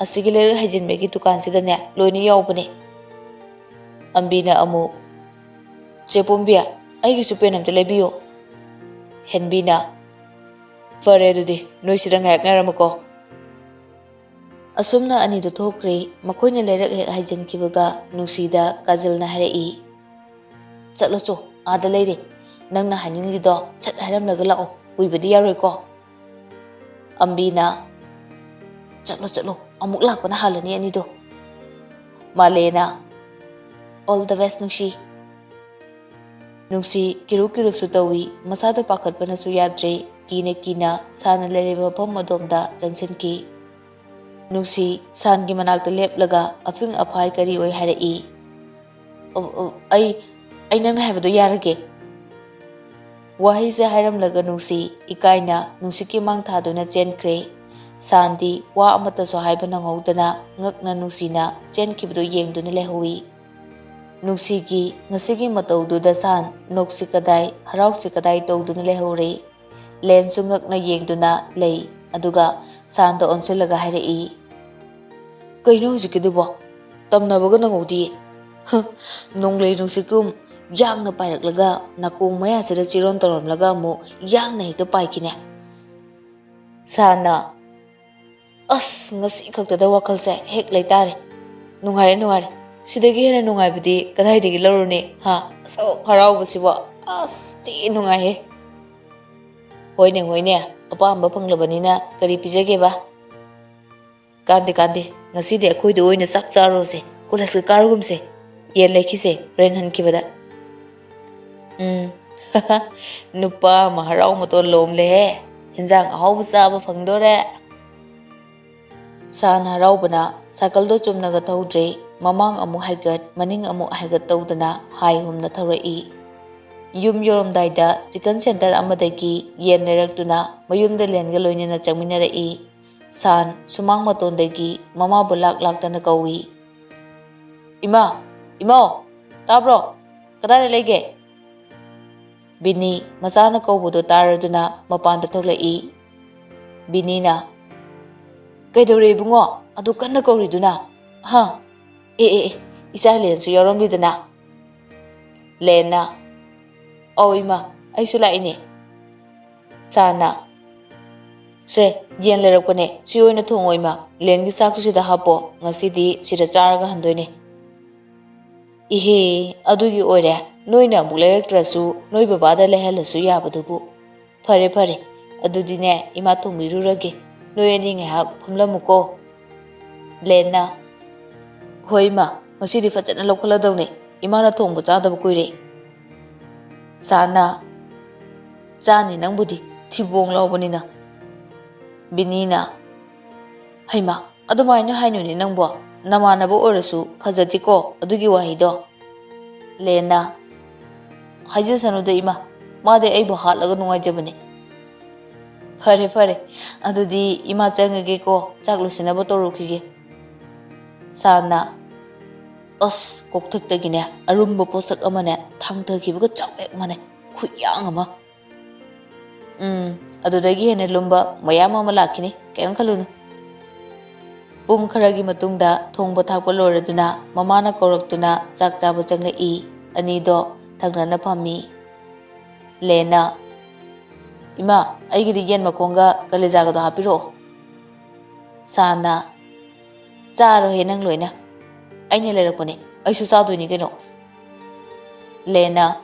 ꯑꯁꯤꯒꯤ ꯂꯩꯔꯛ ꯍꯥꯏꯖꯤꯟꯕꯒꯤ ꯗꯨꯀꯥꯟꯁꯤꯗꯅꯦ ꯂꯣꯏꯅ ꯌꯥꯎꯕꯅꯦ꯫" ꯑꯝꯕꯤꯅ ꯑꯃꯨꯛ, "ꯆꯦ ꯄꯣꯝꯕꯤ, ꯑꯩꯒꯤꯁꯨ ꯄꯦꯟ ꯑꯝꯇ ꯂꯩꯕꯤꯌꯣ꯫" ꯍꯦꯟꯕꯤꯅ, "ꯐꯔꯦ ꯑꯗꯨꯗꯤ, ꯅꯣꯏ ꯁꯤꯗ ꯉꯥꯏꯍꯥꯛ ꯉꯥꯏꯔꯝꯃꯨꯀꯣ꯫" ꯑꯁꯨꯝꯅ ꯑꯅꯤꯗꯨ ꯊꯣꯛꯈ꯭ꯔꯦ꯫ ꯃꯈꯣꯏꯅ ꯂꯩꯔꯛ ꯍꯦꯛ ꯍꯥꯏꯖꯤꯟꯈꯤꯕꯒ ꯅꯨꯡꯁꯤꯗ ꯀꯥꯖꯜꯅ ꯍꯥꯏꯔꯛꯏ, "ꯆꯠꯂꯣ ꯆꯣ, ꯑꯥꯗ ꯂꯩꯔꯦ꯫ ꯅꯪꯅ ꯍꯥꯏꯅꯤꯡꯂꯤꯗꯣ ꯁꯠ ꯍꯥꯏꯔꯝꯂꯒ ꯂꯥꯛꯑꯣ, ꯀꯨꯏꯕꯗꯤ ꯌꯥꯔꯣꯏꯀꯣ?" ꯑꯝꯕꯤꯅ, "ꯆꯠꯂꯣ ꯆꯠꯂꯣ, ꯑꯃꯨꯛ ꯂꯥꯛꯄꯅ ꯍꯥꯜꯂꯅꯤ ꯑꯅꯤꯗꯣ꯫" ꯃꯥꯂꯦꯅ, "All the best ꯅꯨꯡꯁꯤ꯫" ꯅꯨꯡꯁꯤ ꯀꯤꯔꯨꯛ ꯀꯤꯔꯨꯛꯁꯨ ꯇꯧꯏ, ꯃꯁꯥꯗꯣ ꯄꯥꯈꯠꯄꯅꯁꯨ ꯌꯥꯗ꯭ꯔꯦ꯫ ꯀꯤꯅ ꯀꯤꯅ ꯁꯥꯟꯅ ꯂꯩꯔꯤꯕ ꯃꯐꯝ ꯑꯗꯣꯝꯗ ꯆꯪꯁꯤꯟꯈꯤ꯫ ꯅꯨꯡꯁꯤ ꯁꯥꯟꯒꯤ ꯃꯅꯥꯛꯇ ꯂꯦꯞꯂꯒ ꯑꯐꯤꯡ ꯑꯐꯥꯏ ꯀꯔꯤ ꯑꯣꯏ ꯍꯥꯏꯔꯛꯏ꯫ "ꯑꯣ, ꯑꯣ, ꯑꯩ, ꯑꯩ ꯅꯪꯅ ꯍꯥꯏꯕꯗꯣ ꯌꯥꯔꯒꯦ꯫" ꯋꯥꯍꯩꯁꯦ ꯍꯥꯏꯔꯝꯂꯒ ꯅꯨꯡꯁꯤ ꯏꯀꯥꯏꯅ ꯅꯨꯡꯁꯤꯠꯀꯤ ꯃꯥꯡ ꯊꯥꯗꯨꯅ ꯆꯦꯟꯈ꯭ꯔꯦ꯫ ꯁꯥꯟꯗꯤ ꯋꯥ ꯑꯃꯠꯇꯁꯨ ꯍꯥꯏꯕ ꯅꯪꯍꯧꯗꯅ ꯉꯛꯅ ꯅꯨꯡꯁꯤꯅ ꯆꯦꯟꯈꯤꯕꯗꯨ ꯌꯦꯡꯗꯨꯅ ꯂꯩꯍꯧꯏ꯫ ꯅꯨꯡꯁꯤꯒꯤ ꯉꯁꯤꯒꯤ ꯃꯇꯧꯗꯨꯗ ꯁꯥꯟ ꯅꯣꯛꯁꯤ ꯀꯗꯥꯏ, ꯍꯔꯥꯎꯁꯤ ꯀꯗꯥꯏ ꯇꯧꯗꯨꯅ ꯂꯩꯍꯧꯔꯦ꯫ ꯂꯦꯟꯁꯨ ꯉꯛꯅ ꯌꯦꯡꯗꯨꯅ ꯂꯩ, ꯑꯗꯨꯒ ꯁꯥꯟꯗ ꯑꯣꯟꯁꯤꯜꯂꯒ ꯍꯥꯏꯔꯛꯏ, "ꯀꯩꯅꯣ ꯍꯧꯖꯤꯛꯀꯤꯗꯨꯕꯣ? ꯇꯝꯅꯕꯒ ꯅꯪꯍꯧꯗꯤꯌꯦ꯫ ꯍ, ꯅꯣꯡꯂꯩ ꯅꯨꯡꯁꯤꯠꯀꯨꯝ ꯌꯥꯡꯅ ꯄꯥꯏꯔꯛꯂꯒ ꯅꯥꯀꯣꯡ ꯃꯌꯥꯁꯤꯗ ꯆꯤꯔꯣꯟ ꯇꯧꯔꯝꯂꯒ ꯑꯃꯨꯛ ꯌꯥꯡꯅ ꯍꯦꯛꯇ ꯄꯥꯏꯈꯤꯅꯦ꯫" ꯁꯥꯟꯅ, "ꯑꯁ, ꯉꯁꯤ ꯈꯛꯇꯗ ꯋꯥꯈꯜꯁꯦ ꯍꯦꯛ ꯂꯩꯇꯥꯔꯦ꯫ ꯅꯨꯡꯉꯥꯏꯔꯦ, ꯅꯨꯡꯉꯥꯏꯔꯦ꯫ ꯁꯤꯗꯒꯤ ꯍꯦꯟꯅ ꯅꯨꯡꯉꯥꯏꯕꯗꯤ ꯀꯗꯥꯏꯗꯒꯤ ꯂꯧꯔꯨꯅꯤ, ꯍꯥ? ꯑꯁꯨꯛ ꯍꯔꯥꯎꯕꯁꯤꯕꯣ꯫ ꯑꯁ, ꯊꯤ ꯅꯨꯡꯉꯥꯏꯍꯦ꯫" "ꯍꯣꯏꯅꯦ, ꯍꯣꯏꯅꯦ, ꯑꯄꯥꯝꯕ ꯐꯪꯂꯕꯅꯤꯅ ꯀꯔꯤ ꯄꯤꯖꯒꯦꯕ?" "ꯀꯥꯟꯗꯦ, ꯀꯥꯟꯗꯦ, ꯉꯁꯤꯗꯤ ꯑꯩꯈꯣꯏꯗ ꯑꯣꯏꯅ ꯆꯥꯛ ꯆꯥꯔꯨꯔꯁꯦ, ꯀꯣꯂꯦꯖꯀ ꯀꯥꯔꯨꯒꯨꯝꯁꯦ꯫ ꯌꯦꯟ ꯂꯩꯈꯤꯁꯦ ꯍꯣꯔꯦꯟ ꯍꯟꯈꯤꯕꯗ꯫" ꯎꯝ, ꯅꯨꯄꯥ ꯑꯃ ꯍꯔꯥꯎ ꯃꯇꯣꯟ ꯂꯣꯝꯂꯦꯍꯦ꯫ ꯍꯦꯟꯖꯥꯡ ꯑꯍꯥꯎꯕ ꯆꯥꯕ ꯐꯪꯗꯣꯔꯦ꯫ ꯁꯥꯟ ꯍꯔꯥꯎꯕꯅ ꯁꯥꯏꯀꯜꯗꯣ ꯆꯨꯝꯅꯒ ꯊꯧꯗ꯭ꯔꯦ꯫ ꯃꯃꯥꯡ ꯑꯃꯨꯛ ꯍꯥꯏꯒꯠ, ꯃꯅꯤꯡ ꯑꯃꯨꯛ ꯍꯥꯏꯒꯠ ꯇꯧꯗꯨꯅ ꯍꯥꯏ ꯍꯨꯝꯅ ꯊꯧꯔꯛꯏ꯫ ꯌꯨꯝ ꯌꯧꯔꯝꯗꯥꯏꯗ ꯆꯤꯀꯟ ꯁꯦꯟꯇꯔ ꯑꯃꯗꯒꯤ ꯌꯦꯟ ꯂꯩꯔꯛꯇꯨꯅ ꯃꯌꯨꯝꯗ ꯂꯦꯟꯒ ꯂꯣꯏꯅꯅ ꯆꯪꯃꯤꯟꯅꯔꯛꯏ꯫ ꯁꯥꯟ ꯁꯨꯃꯥꯡ ꯃꯇꯣꯟꯗꯒꯤ ꯃꯃꯥꯕꯨ ꯂꯥꯛ ꯂꯥꯛꯇꯅ ꯀꯧꯏ꯫ "ꯏꯃꯥ! ꯏꯃꯥꯎ! ꯇꯥꯕ꯭ꯔꯣ? ꯀꯗꯥꯏꯗ ꯂꯩꯒꯦ?" ꯕꯤꯅꯤ ꯃꯆꯥꯅ ꯀꯧꯕꯗꯨ ꯇꯥꯔꯗꯨꯅ ꯃꯄꯥꯟꯗ ꯊꯣꯛꯂꯛꯏ꯫ ꯕꯤꯅꯤꯅ, "ꯀꯩꯗꯧꯔꯦ ꯏꯕꯨꯡꯉꯣ? ꯑꯗꯨ ꯀꯟꯅ ꯀꯧꯔꯤꯗꯨꯅ? ꯍꯥ? ꯑꯦ, ꯑꯦ, ꯑꯦ, ꯏꯆꯥ ꯂꯦꯟꯁꯨ ꯌꯥꯎꯔꯝꯂꯤꯗꯅ?" ꯂꯦꯟꯅ, "ꯑꯧ ꯏꯃꯥ, ꯑꯩꯁꯨ ꯂꯥꯛꯏꯅꯦ꯫" ꯁꯥꯟꯅ, ꯁꯦ, ꯌꯦꯟ ꯂꯩꯔꯛꯄꯅꯦ, ꯁꯤ ꯑꯣꯏꯅ ꯊꯣꯡꯉꯣ ꯏꯃꯥ꯫ ꯂꯦꯟꯒꯤ ꯆꯥꯛꯇꯨ ꯁꯤꯗ ꯍꯥꯞꯄꯣ, ꯉꯁꯤꯗꯤ ꯁꯤꯗ ꯆꯥꯔꯒ ꯍꯟꯗꯣꯏꯅꯦ꯫ ꯏꯍꯦ, ꯑꯗꯨꯒꯤ ꯑꯣꯏꯔꯦ, ꯅꯣꯏꯅ ꯑꯃꯨꯛ ꯂꯩꯔꯛꯇ꯭ꯔꯁꯨ ꯅꯣꯏ ꯕꯕꯥꯗ ꯂꯩꯍꯜꯂꯁꯨ ꯌꯥꯕꯗꯨꯕꯨ꯫ ꯐꯔꯦ ꯐꯔꯦ, ꯑꯗꯨꯗꯤꯅꯦ ꯏꯃꯥ ꯊꯣꯡꯕꯤꯔꯨꯔꯒꯦ, ꯅꯣꯏ ꯑꯅꯤ ꯉꯥꯏꯍꯥꯛ ꯐꯝꯂꯝꯃꯨꯀꯣ꯫ ꯂꯦꯟꯅ, ꯍꯣꯏ ꯏꯃꯥ, ꯉꯁꯤꯗꯤ ꯐꯖꯅ ꯂꯧꯈꯠꯂꯗꯧꯅꯦ, ꯏꯃꯥꯅ ꯊꯣꯡꯕ ꯆꯥꯗꯕ ꯀꯨꯏꯔꯦ꯫ ꯁꯥꯟꯅ, ꯆꯥꯅꯤ ꯅꯪꯕꯨꯗꯤ, ꯊꯤꯕꯣꯡ ꯂꯥꯎꯕꯅꯤꯅ꯫ ꯕꯤꯅꯤꯅ, ꯍꯩꯃꯥ, ꯑꯗꯨꯃꯥꯏꯅ ꯍꯥꯏꯅꯨꯅꯦ ꯅꯪꯕꯣ, ꯅꯃꯥꯟꯅꯕ ꯑꯣꯏꯔꯁꯨ ꯐꯖꯗꯦꯀꯣ ꯑꯗꯨꯒꯤ ꯋꯥꯍꯩꯗꯣ꯫ ꯂꯦꯟꯅ, ꯍꯥꯏꯖꯁꯅꯨꯗ ꯏꯃꯥ, ꯃꯥꯗꯤ ꯑꯩꯕꯨ ꯍꯥꯠꯂꯒ ꯅꯨꯡꯉꯥꯏꯖꯕꯅꯦ꯫ ꯐꯔꯦ ꯐꯔꯦ, ꯑꯗꯨꯗꯤ ꯏꯃꯥ ꯆꯪꯉꯒꯦꯀꯣ, ꯆꯥꯛ ꯂꯣꯏꯁꯤꯟꯅꯕ ꯇꯧꯔꯨꯈꯤꯒꯦ꯫ ꯁꯥꯟꯅ, ꯑꯁ, ꯀꯣꯛꯊꯛꯇꯒꯤꯅꯦ ꯑꯔꯨꯝꯕ ꯄꯣꯠꯁꯛ ꯑꯃꯅꯦ ꯊꯥꯡꯊꯈꯤꯕꯒ ꯆꯞ ꯍꯦꯛ ꯃꯥꯟꯅꯩ, ꯈꯨꯌꯥꯡ ꯑꯃ꯫ ꯎꯝ, ꯑꯗꯨꯗꯒꯤ ꯍꯦꯟꯅ ꯂꯨꯝꯕ ꯃꯌꯥꯝ ꯑꯃ ꯂꯥꯛꯈꯤꯅꯤ, ꯀꯔꯤꯝ ꯈꯜꯂꯨꯅꯨ꯫ ꯄꯨꯡ ꯈꯔꯒꯤ ꯃꯇꯨꯡꯗ ꯊꯣꯡꯕ ꯊꯥꯛꯄ ꯂꯣꯏꯔꯗꯨꯅ ꯃꯃꯥꯅ ꯀꯧꯔꯛꯇꯨꯅ ꯆꯥꯛ ꯆꯥꯕ ꯆꯪꯂꯛꯏ꯫ ꯑꯅꯤꯗꯣ ꯊꯪꯅꯅ ꯐꯝꯃꯤ꯫ ꯂꯦꯟꯅ, ꯏꯃꯥ, ꯑꯩꯒꯤꯗꯤ ꯌꯦꯟ ꯃꯈꯣꯡꯒ ꯀꯂꯦꯖꯥꯒꯗꯣ ꯍꯥꯞꯄꯤꯔꯛꯑꯣ꯫ ꯁꯥꯟꯅ, ꯆꯥꯔꯣꯍꯦ ꯅꯪ ꯂꯣꯏꯅ, ꯑꯩꯅ ꯂꯩꯔꯛꯄꯅꯦ, ꯑꯩꯁꯨ ꯆꯥꯗꯣꯏꯅꯤ ꯀꯩꯅꯣ꯫ ꯂꯦꯟꯅ,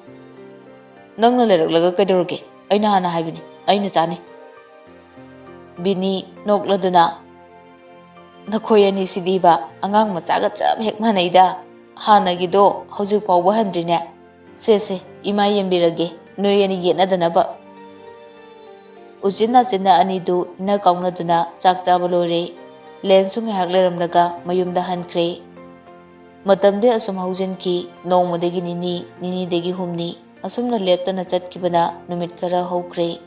ꯅꯪꯅ ꯂꯩꯔꯛꯂꯒ ꯀꯩꯗꯧꯔꯒꯦ? ꯑꯩꯅ ꯍꯥꯟꯅ ꯍꯥꯏꯕꯅꯤ, ꯑꯩꯅ ꯆꯥꯅꯤ꯫ ꯕꯤꯅꯤ ꯅꯣꯛꯂꯗꯨꯅ, ꯅꯈꯣꯏ ꯑꯅꯤꯁꯤꯗꯤꯕ ꯑꯉꯥꯡ ꯃꯆꯥꯒ ꯆꯞ ꯍꯦꯛ ꯃꯥꯟꯅꯩꯗ, ꯍꯥꯟꯅꯒꯤꯗꯣ ꯍꯧꯖꯤꯛ ꯐꯥꯎꯕ ꯍꯟꯗ꯭ꯔꯤꯅꯦ꯫ ꯁꯦ ꯁꯦ, ꯏꯃꯥ ꯌꯦꯟꯕꯤꯔꯒꯦ, ꯅꯣꯏ ꯑꯅꯤ ꯌꯦꯠꯅꯗꯅꯕ꯫ ꯎꯆꯤꯟ ꯅꯥꯆꯤꯟꯅ ꯑꯅꯤꯗꯨ ꯏꯟꯅ ꯀꯥꯎꯅꯗꯨꯅ ꯆꯥꯛ ꯆꯥꯕ ꯂꯣꯏꯔꯦ꯫ ꯂꯦꯟꯁꯨ ꯉꯥꯏꯍꯥꯛ ꯂꯩꯔꯝꯂꯒ ꯃꯌꯨꯝꯗ ꯍꯟꯈ꯭ꯔꯦ꯫ ꯃꯇꯝꯗꯤ ꯑꯁꯨꯝ ꯍꯧꯖꯤꯟꯈꯤ, ꯅꯣꯡꯃꯗꯒꯤ ꯅꯤꯅꯤ, ꯅꯤꯅꯤꯗꯒꯤ ꯍꯨꯝꯅꯤ, ꯑꯁꯨꯝꯅ ꯂꯦꯞꯇꯅ ꯆꯠꯈꯤꯕꯅ ꯅꯨꯃꯤꯠ ꯈꯔ ꯍꯧꯈ꯭ꯔꯦ꯫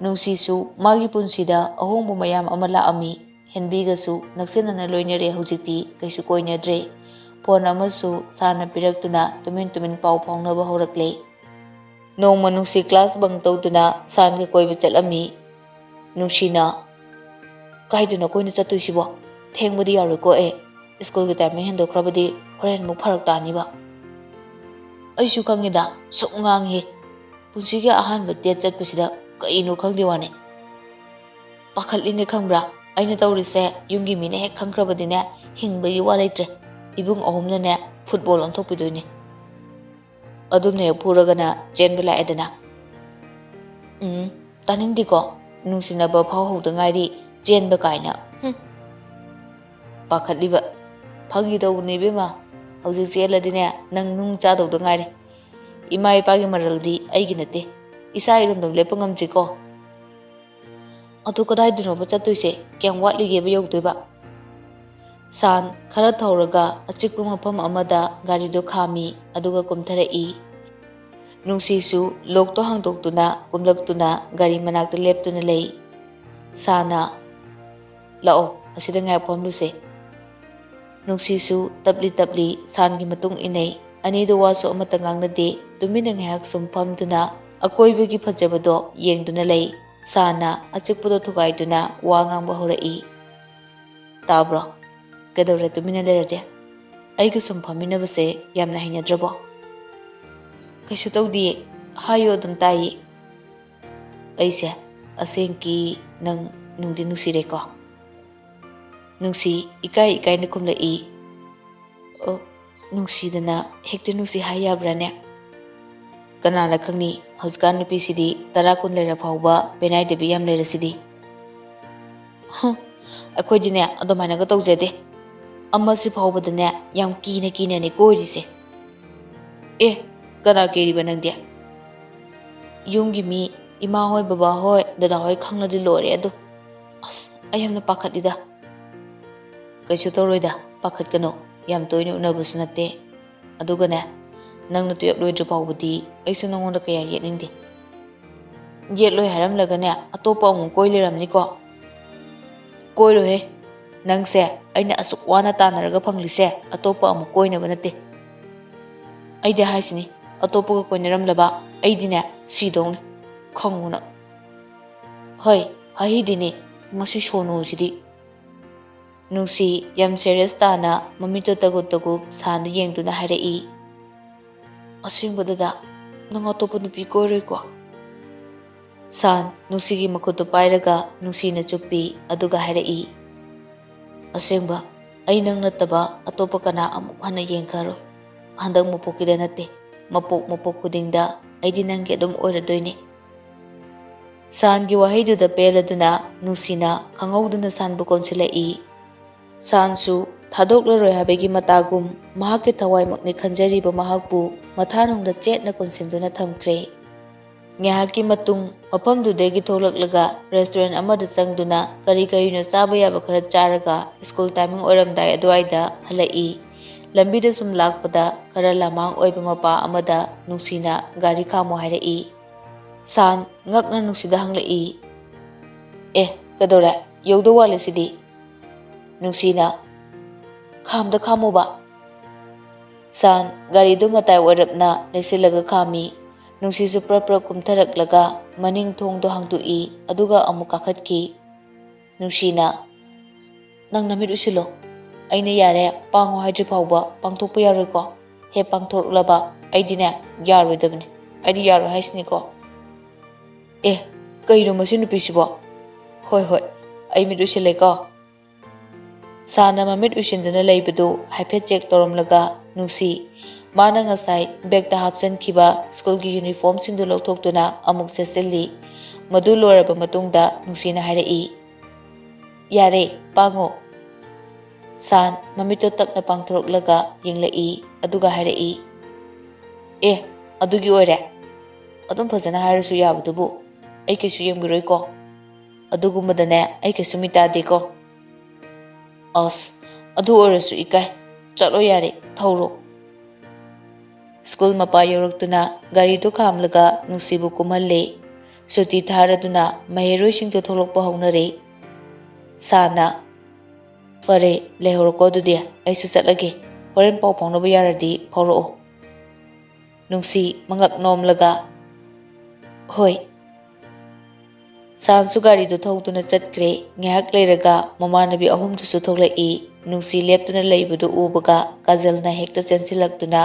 ꯅꯨꯡꯁꯤꯁꯨ ꯃꯥꯒꯤ ꯄꯨꯟꯁꯤꯗ ꯑꯍꯣꯡꯕ ꯃꯌꯥꯝ ꯑꯃ ꯂꯥꯛꯑꯝꯃꯤ꯫ ꯍꯦꯟꯕꯤꯒꯁꯨ ꯅꯛꯁꯤꯟꯅꯅ ꯂꯣꯏꯅꯔꯦ, ꯍꯧꯖꯤꯛꯇꯤ ꯀꯩꯁꯨ ꯀꯣꯏꯅꯗ꯭ꯔꯦ꯫ ꯐꯣꯟ ꯑꯃꯁꯨ ꯁꯥꯟꯅ ꯄꯤꯔꯛꯇꯨꯅ ꯇꯨꯃꯤꯟ ꯇꯨꯃꯤꯟ ꯄꯥꯎ ꯐꯥꯎꯅꯕ ꯍꯧꯔꯛꯂꯦ꯫ ꯅꯣꯡꯃ ꯅꯨꯡꯁꯤ ꯀ꯭ꯂꯥꯁ ꯕꯪ ꯇꯧꯗꯨꯅ ꯁꯥꯟꯒ ꯀꯣꯏꯕ ꯆꯠꯂꯝꯃꯤ꯫ ꯅꯨꯡꯁꯤꯅ, "ꯀꯥꯏꯗꯅꯣ ꯀꯣꯏꯅ ꯆꯠꯇꯣꯏꯁꯤꯕꯣ? ꯊꯦꯡꯕꯗꯤ ꯌꯥꯔꯣꯏꯀꯣ ꯑꯦ, ꯁ꯭ꯀꯨꯜꯒꯤ ꯇꯥꯏꯃꯤꯡ ꯍꯦꯟꯗꯣꯛꯈ꯭ꯔꯕꯗꯤ ꯍꯣꯔꯦꯟ ꯑꯃꯨꯛ ꯐꯔꯛ ꯇꯥꯅꯤꯕ꯫" "ꯑꯩꯁꯨ ꯈꯪꯉꯤꯗ, ꯁꯨꯝ ꯉꯥꯡꯉꯤ꯫ ꯄꯨꯟꯁꯤꯒꯤ ꯑꯍꯥꯟꯕ ꯗꯦꯠ ꯆꯠꯄꯁꯤꯗ ꯀꯩꯅꯣ ꯈꯪꯗꯦ ꯋꯥꯅꯤ꯫" ꯄꯥꯈꯠꯂꯤꯅꯦ ꯈꯪꯕ꯭ꯔꯥ? ꯑꯩꯅ ꯇꯧꯔꯤꯁꯦ ꯌꯨꯝꯒꯤ ꯃꯤꯅ ꯍꯦꯛ ꯈꯪꯈ꯭ꯔꯕꯗꯤꯅꯦ, ꯍꯤꯡꯕꯒꯤ ꯋꯥ ꯂꯩꯇ꯭ꯔꯦ꯫ ꯏꯕꯨꯡ ꯑꯍꯨꯝꯅꯅꯦ ꯐꯨꯠꯕꯣꯜ ꯑꯣꯟꯊꯣꯛꯄꯤꯗꯣꯏꯅꯦ꯫ ꯑꯗꯨꯝꯅ ꯍꯦꯛ ꯐꯨꯔꯒꯅ ꯆꯦꯟꯕ ꯂꯥꯛꯑꯦꯗꯅ꯫ ꯎꯝ, ꯇꯥꯅꯤꯡꯗꯦꯀꯣ꯫ ꯅꯨꯡꯁꯤꯅꯕ ꯐꯥꯎ ꯍꯧꯗ ꯉꯥꯏꯔꯤ, ꯆꯦꯟꯕ ꯀꯥꯏꯅ꯫ ꯍꯨꯝ꯫ ꯄꯥꯈꯠꯂꯤꯕ꯫ ꯐꯥꯒꯤ ꯇꯧꯕꯅꯦ ꯏꯕꯦꯝꯃ꯫ ꯍꯧꯖꯤꯛ ꯆꯦꯜꯂꯗꯤꯅꯦ, ꯅꯪ ꯅꯨꯡ ꯆꯥꯗꯧꯗ ꯉꯥꯏꯔꯦ꯫ ꯏꯃꯥ ꯏꯄꯥꯒꯤ ꯃꯔꯜꯗꯤ ꯑꯩꯒꯤ ꯅꯠꯇꯦ꯫ ꯏꯁꯥ ꯏꯔꯣꯝꯗꯣꯝ ꯂꯦꯞꯄ ꯉꯝꯗ꯭ꯔꯤꯀꯣ꯫ ꯑꯗꯨ ꯀꯗꯥꯏꯗꯅꯣꯕ ꯆꯠꯇꯣꯏꯁꯦ? ꯀꯌꯥꯝ ꯋꯥꯠꯂꯤꯒꯦꯕ ꯌꯧꯗꯣꯏꯕ? ꯁꯥꯟ ꯈꯔ ꯊꯧꯔꯒ ꯑꯆꯤꯛꯄ ꯃꯐꯝ ꯑꯃꯗ ꯒꯥꯔꯤꯗꯨ ꯈꯥꯝꯃꯤ, ꯑꯗꯨꯒ ꯀꯨꯝꯊꯔꯛꯏ꯫ ꯅꯨꯡꯁꯤꯁꯨ ꯂꯣꯛꯇꯣ ꯍꯥꯡꯗꯣꯛꯇꯨꯅ ꯀꯨꯝꯂꯛꯇꯨꯅ ꯒꯥꯔꯤ ꯃꯅꯥꯛꯇ ꯂꯦꯞꯇꯨꯅ ꯂꯩ꯫ ꯁꯥꯟꯅ, "ꯂꯥꯛꯑꯣ, ꯑꯁꯤꯗ ꯉꯥꯏꯍꯥꯛ ꯐꯝꯂꯨꯁꯦ꯫" ꯅꯨꯡꯁꯤꯁꯨ ꯇꯞꯂꯤ ꯇꯞꯂꯤ ꯁꯥꯟꯒꯤ ꯃꯇꯨꯡ ꯏꯟꯅꯩ꯫ ꯑꯅꯤꯗꯨ ꯋꯥꯁꯨ ꯑꯃꯠꯇ ꯉꯥꯡꯅꯗꯦ, ꯇꯨꯃꯤꯟꯅ ꯉꯥꯏꯍꯥꯛ ꯁꯨꯝ ꯐꯝꯗꯨꯅ ꯑꯀꯣꯏꯕꯒꯤ ꯐꯖꯕꯗꯣ ꯌꯦꯡꯗꯨꯅ ꯂꯩ꯫ ꯁꯥꯟꯅ ꯑꯆꯤꯛꯄꯗꯣ ꯊꯨꯒꯥꯏꯗꯨꯅ ꯋꯥ ꯉꯥꯡꯕ ꯍꯧꯔꯛꯏ꯫ "ꯇꯥꯕ꯭ꯔꯣ? ꯀꯩꯗꯧꯔꯦ ꯇꯨꯃꯤꯟꯅ ꯂꯩꯔꯗꯤ? ꯑꯩꯒ ꯁꯨꯝ ꯐꯝꯃꯤꯟꯅꯕꯁꯦ ꯌꯥꯝꯅ ꯍꯩꯅꯗ꯭ꯔꯕꯣ?" "ꯀꯩꯁꯨ ꯇꯧꯗꯤꯌꯦ, ꯍꯥꯏꯌꯣ, ꯑꯗꯨꯝ ꯇꯥꯏꯌꯦ꯫" "ꯑꯩꯁꯦ ꯑꯁꯦꯡꯀꯤ ꯅꯪ ꯅꯨꯡꯗꯤ ꯅꯨꯡꯁꯤꯔꯦꯀꯣ?" ꯅꯨꯡꯁꯤ ꯏꯀꯥꯏ ꯏꯀꯥꯏꯅ ꯈꯨꯝꯂꯛꯏ꯫ "ꯑꯣ, ꯅꯨꯡꯁꯤꯗꯅ ꯍꯦꯛꯇ ꯅꯨꯡꯁꯤ ꯍꯥꯏ ꯌꯥꯕ꯭ꯔꯥꯅꯦ? ꯀꯅꯥꯅ ꯈꯪꯅꯤ, ꯍꯧꯖꯤꯛꯀꯥꯟ ꯅꯨꯄꯤꯁꯤꯗꯤ ꯇꯔꯥ ꯀꯨꯟ ꯂꯩꯔ ꯐꯥꯎꯕ ꯄꯦꯅꯥꯏꯗꯕꯤ ꯌꯥꯝ ꯂꯩꯔꯁꯤꯗꯤ꯫" "ꯍꯨꯝ, ꯑꯩꯈꯣꯏꯗꯤꯅꯦ ꯑꯗꯨꯃꯥꯏꯅꯒ ꯇꯧꯖꯗꯦ꯫ ꯑꯃꯁꯤ ꯐꯥꯎꯕꯗꯅꯦ ꯌꯥꯝ ꯀꯤꯅ ꯀꯤꯅꯅꯦ ꯀꯣꯏꯔꯤꯁꯦ꯫" "ꯑꯦ, ꯀꯅꯥ ꯀꯤꯔꯤꯕ ꯅꯪꯗꯤ?" "ꯌꯨꯝꯒꯤ ꯃꯤ, ꯏꯃꯥ ꯍꯣꯏ, ꯕꯕꯥ ꯍꯣꯏ, ꯗꯗꯥ ꯍꯣꯏ ꯈꯪꯂꯗꯤ ꯂꯣꯏꯔꯦ ꯑꯗꯨ꯫ ꯑꯁ, ꯑꯩ ꯌꯥꯝꯅ ꯄꯥꯈꯠꯂꯤꯗ꯫" "ꯀꯩꯁꯨ ꯇꯧꯔꯣꯏꯗ, ꯄꯥꯈꯠꯀꯅꯨ꯫ ꯌꯥꯝ ꯇꯣꯏꯅ ꯎꯅꯕꯁꯨ ꯅꯠꯇꯦ꯫ ꯑꯗꯨꯒꯅꯦ, ꯅꯪꯅ ꯇꯨꯌꯦꯜꯞ ꯂꯣꯏꯗ꯭ꯔꯤ ꯐꯥꯎꯕꯗꯤ ꯑꯩꯁꯨ ꯅꯪꯉꯣꯟꯗ ꯀꯌꯥ ꯌꯦꯠꯅꯤꯡꯗꯦ꯫" "ꯌꯦꯠꯂꯣꯏ ꯍꯥꯏꯔꯝꯂꯒꯅꯦ, ꯑꯇꯣꯞꯄ ꯑꯃꯨꯛ ꯀꯣꯏ ꯂꯩꯔꯝꯅꯤꯀꯣ꯫" "ꯀꯣꯏꯔꯣꯏꯍꯦ꯫ ꯅꯪꯁꯦ ꯑꯩꯅ ꯑꯁꯨꯛ ꯋꯥꯅ ꯇꯥꯟꯅꯔꯒ ꯐꯪꯂꯤꯁꯦ ꯑꯇꯣꯞꯄ ꯑꯃꯨꯛ ꯀꯣꯏꯅꯕ ꯅꯠꯇꯦ꯫ ꯑꯩꯗꯤ ꯍꯥꯏꯁꯤꯅꯤ, ꯑꯇꯣꯞꯄꯒ ꯀꯣꯏꯅꯔꯝꯂꯕ ꯑꯩꯗꯤꯅꯦ ꯁꯤꯗꯧꯅꯤ꯫ ꯈꯪꯉꯨ ꯅꯪ꯫" "ꯍꯣꯏ, ꯍꯥꯏꯍꯩꯗꯦꯅꯦ, ꯃꯁꯤ ꯁꯣꯅꯨꯁꯤꯗꯤ꯫" ꯅꯨꯡꯁꯤ ꯌꯥꯝ ꯁꯦꯔꯤꯌꯁ ꯇꯥꯅ ꯃꯃꯤꯠꯇꯣ ꯇꯒꯨꯞ ꯇꯒꯨꯞ ꯁꯥꯟꯗ ꯌꯦꯡꯗꯨꯅ ꯍꯥꯏꯔꯛꯏ꯫ "ꯑꯁꯦꯡꯕ ꯗꯗꯥ, ꯅꯪ ꯑꯇꯣꯞꯄ ꯅꯨꯄꯤ ꯀꯣꯏꯔꯣꯏꯀꯣ?" ꯁꯥꯟ ꯅꯨꯡꯁꯤꯒꯤ ꯃꯈꯨꯠꯇꯨ ꯄꯥꯏꯔꯒ ꯅꯨꯡꯁꯤꯅ ꯆꯨꯞꯄꯤ, ꯑꯗꯨꯒ ꯍꯥꯏꯔꯛꯏ, "ꯑꯁꯦꯡꯕ, ꯑꯩ ꯅꯪ ꯅꯠꯇꯕ ꯑꯇꯣꯞꯄ ꯀꯅꯥ ꯑꯃꯨꯛ ꯍꯟꯅ ꯌꯦꯡꯈꯔꯣꯏ꯫ ꯍꯟꯗꯛ ꯃꯄꯣꯛꯀꯤꯗ ꯅꯠꯇꯦ, ꯃꯄꯣꯛ ꯃꯄꯣꯛ ꯈꯨꯗꯤꯡꯗ ꯑꯩꯗꯤ ꯅꯪꯒꯤ ꯑꯗꯨꯝ ꯑꯣꯏꯔꯗꯣꯏꯅꯦ꯫" ꯁꯥꯟꯒꯤ ꯋꯥꯍꯩꯗꯨꯗ ꯄꯦꯜꯂꯗꯨꯅ ꯅꯨꯡꯁꯤꯅ ꯈꯪꯍꯧꯗꯅ ꯁꯥꯟꯕꯨ ꯀꯣꯟꯁꯤꯜꯂꯛꯏ꯫ ꯁꯥꯟꯁꯨ ꯊꯥꯗꯣꯛꯂꯔꯣꯏ ꯍꯥꯏꯕꯒꯤ ꯃꯇꯥꯒꯨꯝ ꯃꯍꯥꯛꯀꯤ ꯊꯋꯥꯏꯃꯛꯅꯤ ꯈꯟꯖꯔꯤꯕ ꯃꯍꯥꯛꯄꯨ ꯃꯊꯥꯅꯨꯡꯗ ꯆꯦꯠꯅ ꯀꯣꯟꯁꯤꯟꯗꯨꯅ ꯊꯝꯈ꯭ꯔꯦ꯫ ꯉꯥꯏꯍꯥꯛꯀꯤ ꯃꯇꯨꯡ ꯃꯐꯝꯗꯨꯗꯒꯤ ꯊꯣꯛꯂꯛꯂꯒ restaurant ꯑꯃꯗ ꯆꯪꯗꯨꯅ ꯀꯔꯤ ꯀꯔꯤꯅꯣ ꯆꯥꯕ ꯌꯥꯕ ꯈꯔ ꯆꯥꯔꯒ school timing ꯑꯣꯏꯔꯝꯗꯥꯏ ꯑꯗꯨꯋꯥꯏꯗ ꯍꯜꯂꯛꯏ꯫ ꯂꯝꯕꯤꯗ ꯁꯨꯝ ꯂꯥꯛꯄꯗ ꯈꯔ ꯂꯃꯥꯡ ꯑꯣꯏꯕ ꯃꯄꯥ ꯑꯃꯗ ꯅꯨꯡꯁꯤꯅ ꯒꯥꯔꯤ ꯈꯥꯝꯃꯣ ꯍꯥꯏꯔꯛꯏ꯫ ꯁꯥꯟ ꯉꯛꯅ ꯅꯨꯡꯁꯤꯗ ꯍꯪꯂꯛꯏ, "ꯑꯦ, ꯀꯩꯗꯧꯔꯦ? ꯌꯧꯗꯧ ꯋꯥꯠꯂꯤꯁꯤꯗꯤ?" ꯅꯨꯡꯁꯤꯅ, "ꯈꯥꯝꯗ ꯈꯥꯝꯃꯣꯕ꯫" ꯁꯥꯟ ꯒꯥꯔꯤꯗꯨ ꯃꯇꯥꯏ ꯑꯣꯏꯔꯞꯅ ꯂꯩꯁꯤꯜꯂꯒ ꯈꯥꯝꯃꯤ꯫ ꯅꯨꯡꯁꯤꯁꯨ ꯄ꯭ꯔꯞ ꯄ꯭ꯔꯞ ꯀꯨꯝꯊꯔꯛꯂꯒ ꯃꯅꯤꯡ ꯊꯣꯡꯗꯣ ꯍꯥꯡꯗꯣꯛꯏ, ꯑꯗꯨꯒ ꯑꯃꯨꯛ ꯀꯥꯈꯠꯈꯤ꯫ ꯅꯨꯡꯁꯤꯅ, "ꯅꯪ ꯅꯃꯤꯠ ꯎꯏꯁꯤꯜꯂꯣ꯫ ꯑꯩꯅ ꯌꯥꯔꯦ, ꯄꯥꯡꯉꯣ ꯍꯥꯏꯗ꯭ꯔꯤ ꯐꯥꯎꯕ ꯄꯥꯡꯊꯣꯛꯄ ꯌꯥꯔꯣꯏꯀꯣ? ꯍꯦ, ꯄꯥꯡꯊꯣꯔꯛꯂꯕ ꯑꯩꯗꯤꯅꯦ, ꯌꯥꯔꯣꯏꯗꯕꯅꯤ꯫ ꯑꯩꯗꯤ ꯌꯥꯔꯣꯏ ꯍꯥꯏꯁꯤꯅꯤꯀꯣ꯫" "ꯑꯦ, ꯀꯩꯅꯣ ꯃꯁꯤ ꯅꯨꯄꯤꯁꯤꯕꯣ? ꯍꯣꯏ, ꯍꯣꯏ, ꯑꯩ ꯃꯤꯠ ꯎꯏꯁꯤꯜꯂꯦꯀꯣ꯫" ꯁꯥꯟꯅ ꯃꯃꯤꯠ ꯎꯏꯁꯤꯟꯗꯨꯅ ꯂꯩꯕꯗꯨ ꯍꯥꯏꯐꯦꯠ check ꯇꯧꯔꯝꯂꯒ, ꯅꯨꯡꯁꯤ, ꯃꯥꯅ ꯉꯁꯥꯏ bag ꯇ ꯍꯥꯞꯆꯤꯟꯈꯤꯕ school ꯒꯤ uniform ꯁꯤꯡꯗꯨ ꯂꯧꯊꯣꯛꯇꯨꯅ ꯑꯃꯨꯛ ꯁꯦꯠꯆꯤꯜꯂꯤ꯫ ꯃꯗꯨ ꯂꯣꯏꯔꯕ ꯃꯇꯨꯡꯗ ꯅꯨꯡꯁꯤꯅ ꯍꯥꯏꯔꯛꯏ, "ꯌꯥꯔꯦ, ꯄꯥꯡꯉꯣ꯫" ꯁꯥꯟ ꯃꯃꯤꯠꯇꯣ ꯇꯞꯅ ꯄꯥꯡꯊꯣꯔꯛꯂꯒ ꯌꯦꯡꯂꯛꯏ, ꯑꯗꯨꯒ ꯍꯥꯏꯔꯛꯏ, "ꯑꯦ, ꯑꯗꯨꯒꯤ ꯑꯣꯏꯔꯦ? ꯑꯗꯨꯝ ꯐꯖꯅ ꯍꯥꯏꯔꯁꯨ ꯌꯥꯕꯗꯨꯕꯨ꯫ ꯑꯩ ꯀꯩꯁꯨ ꯌꯦꯡꯕꯤꯔꯣꯏꯀꯣ꯫ ꯑꯗꯨꯒꯨꯝꯕꯗꯅꯦ, ꯑꯩ ꯀꯩꯁꯨ ꯃꯤ ꯇꯥꯗꯦꯀꯣ꯫" "ꯑꯁ, ꯑꯗꯨ ꯑꯣꯏꯔꯁꯨ ꯏꯀꯥꯏ꯫ ꯆꯠꯂꯣ ꯌꯥꯔꯦ, ꯊꯧꯔꯣ꯫" School ꯃꯄꯥ ꯌꯧꯔꯛꯇꯨꯅ ꯒꯥꯔꯤꯗꯨ ꯈꯥꯝꯂꯒ ꯅꯨꯡꯁꯤꯕꯨ ꯀꯨꯝꯍꯜꯂꯦ꯫ ꯁꯨꯇꯤ ꯊꯥꯔꯗꯨꯅ ꯃꯍꯩꯔꯣꯏꯁꯤꯡꯗꯨ ꯊꯣꯛꯂꯛꯄ ꯍꯧꯅꯔꯦ꯫ ꯁꯥꯟꯅ, "ꯐꯔꯦ, ꯂꯩꯍꯧꯔꯣꯀꯣ ꯑꯗꯨꯗꯤ, ꯑꯩꯁꯨ ꯆꯠꯂꯒꯦ꯫ ꯍꯣꯔꯦꯟ ꯄꯥꯎ ꯐꯥꯎꯅꯕ ꯌꯥꯔꯗꯤ ꯐꯥꯎꯔꯛꯑꯣ꯫" ꯅꯨꯡꯁꯤ ꯃꯉꯛ ꯅꯣꯝꯂꯒ, "ꯍꯣꯏ꯫" ꯁꯥꯟꯁꯨ ꯒꯥꯔꯤꯗꯨ ꯊꯧꯗꯨꯅ ꯆꯠꯈ꯭ꯔꯦ꯫ ꯉꯥꯏꯍꯥꯛ ꯂꯩꯔꯒ ꯃꯃꯥꯟꯅꯕꯤ ꯑꯍꯨꯝꯗꯨꯁꯨ ꯊꯣꯛꯂꯛꯏ꯫ ꯅꯨꯡꯁꯤ ꯂꯦꯞꯇꯨꯅ ꯂꯩꯕꯗꯨ ꯎꯕꯒ ꯀꯥꯖꯜꯅ ꯍꯦꯛꯇ ꯆꯦꯟꯁꯤꯜꯂꯛꯇꯨꯅ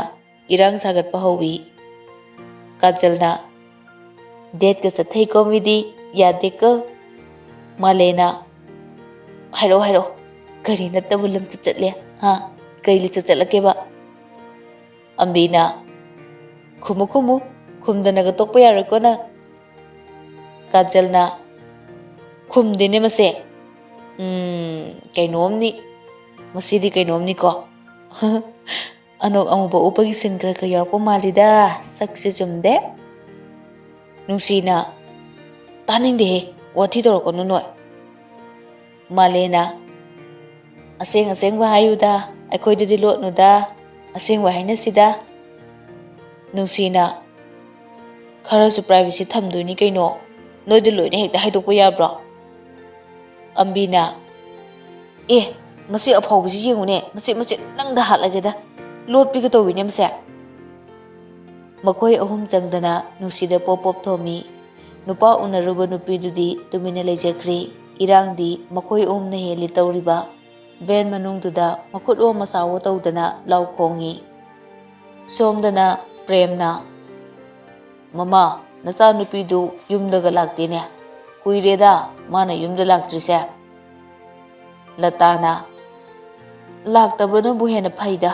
ꯏꯔꯥꯡ ꯁꯥꯒꯠꯄ ꯍꯧꯏ꯫ ꯀꯥꯖꯜꯅ, ꯗꯦꯠꯀ ꯆꯠꯊꯩꯀꯣ ꯃꯤꯗꯤ, ꯌꯥꯗꯦꯀꯣ꯫ ꯃꯥꯂꯦꯅ, ꯍꯥꯏꯔꯛꯑꯣ, ꯍꯥꯏꯔꯛꯑꯣ, ꯀꯔꯤ ꯅꯠꯇꯕ ꯂꯝꯆꯠ ꯆꯠꯂꯦ? ꯍꯥ? ꯀꯩ ꯂꯤꯆꯠ ꯆꯠꯂꯛꯀꯦꯕ? ꯑꯝꯕꯤꯅ, ꯈꯨꯝꯃꯨ, ꯈꯨꯝꯃꯨ, ꯈꯨꯝꯗꯅꯒ ꯇꯣꯛꯄ ꯌꯥꯔꯣꯏꯀꯣ ꯅꯪ꯫ ꯀꯥꯖꯜꯅ, ꯈꯨꯝꯗꯦꯅꯦ ꯃꯁꯦ꯫ ꯎꯝ, ꯀꯩꯅꯣꯝꯅꯤ꯫ ꯃꯁꯤꯗꯤ ꯀꯩꯅꯣꯝꯅꯤꯀꯣ꯫ ꯑꯅꯣꯛ ꯑꯃꯨꯕ ꯎꯞꯄꯒꯤ ꯁꯤꯟ ꯈꯔ ꯈꯔ ꯌꯥꯎꯔꯛꯄ ꯃꯥꯜꯂꯤꯗ, ꯁꯛꯁꯦ ꯆꯨꯝꯗꯦ꯫ ꯅꯨꯡꯁꯤꯅ, ꯇꯥꯅꯤꯡꯗꯦꯍꯦ, ꯋꯥꯊꯤ ꯇꯧꯔꯛꯀꯅꯨ ꯅꯣꯏ꯫ ꯃꯥꯂꯦꯅ, ꯑꯁꯦꯡ ꯑꯁꯦꯡꯕ ꯍꯥꯏꯌꯨꯗ, ꯑꯩꯈꯣꯏꯗꯗꯤ ꯂꯣꯠꯅꯨꯗ, ꯑꯁꯦꯡꯕ ꯍꯥꯏꯅꯁꯤꯗ꯫ ꯅꯨꯡꯁꯤꯅ, ꯈꯔꯁꯨ privacy ꯊꯝꯗꯣꯏꯅꯤ ꯀꯩꯅꯣ, ꯅꯣꯏꯗ ꯂꯣꯏꯅ ꯍꯦꯛꯇ ꯍꯥꯏꯗꯣꯛꯄ ꯌꯥꯕ꯭ꯔꯣ? ꯑꯝꯕꯤꯅ, ꯑꯦ, ꯃꯁꯤ ꯑꯐꯥꯎꯕꯤꯁꯤ ꯌꯦꯡꯉꯨꯅꯦ, ꯃꯆꯦꯠ ꯃꯆꯦꯠ ꯅꯪꯗ ꯍꯥꯠꯂꯒꯦꯗ, ꯂꯣꯠꯄꯤꯒ ꯇꯧꯋꯤꯅꯦ ꯃꯁꯦ꯫ ꯃꯈꯣꯏ ꯑꯍꯨꯝ ꯆꯪꯗꯅ ꯅꯨꯡꯁꯤꯗ ꯄꯣꯞ ꯄꯣꯞ ꯊꯣꯝꯃꯤ꯫ ꯅꯨꯄꯥ ꯎꯅꯔꯨꯕ ꯅꯨꯄꯤꯗꯨꯗꯤ ꯇꯨꯃꯤꯟꯅ ꯂꯩꯖꯈ꯭ꯔꯦ꯫ ꯏꯔꯥꯡꯗꯤ ꯃꯈꯣꯏ ꯑꯍꯨꯝꯅ ꯍꯦꯜꯂꯤ ꯇꯧꯔꯤꯕ꯫ Van ꯃꯅꯨꯡꯗꯨꯗ ꯃꯈꯨꯠ ꯑꯣ ꯃꯁꯥꯋꯣ ꯇꯧꯗꯅ ꯂꯥꯎ ꯈꯣꯡꯉꯤ꯫ ꯁꯣꯝꯗꯅ ꯄ꯭ꯔꯦꯝꯅ, "ꯃꯃꯥ, ꯅꯆꯥꯅꯨꯄꯤꯗꯨ ꯌꯨꯝꯗꯒ ꯂꯥꯛꯇꯦꯅꯦ꯫ ꯀꯨꯏꯔꯦꯗ ꯃꯥꯅ ꯌꯨꯝꯗ ꯂꯥꯛꯇ꯭ꯔꯤꯁꯦ꯫" ꯂꯇꯥꯅ, "ꯂꯥꯛꯇꯕꯅꯕꯨ ꯍꯦꯟꯅ ꯐꯩꯗ꯫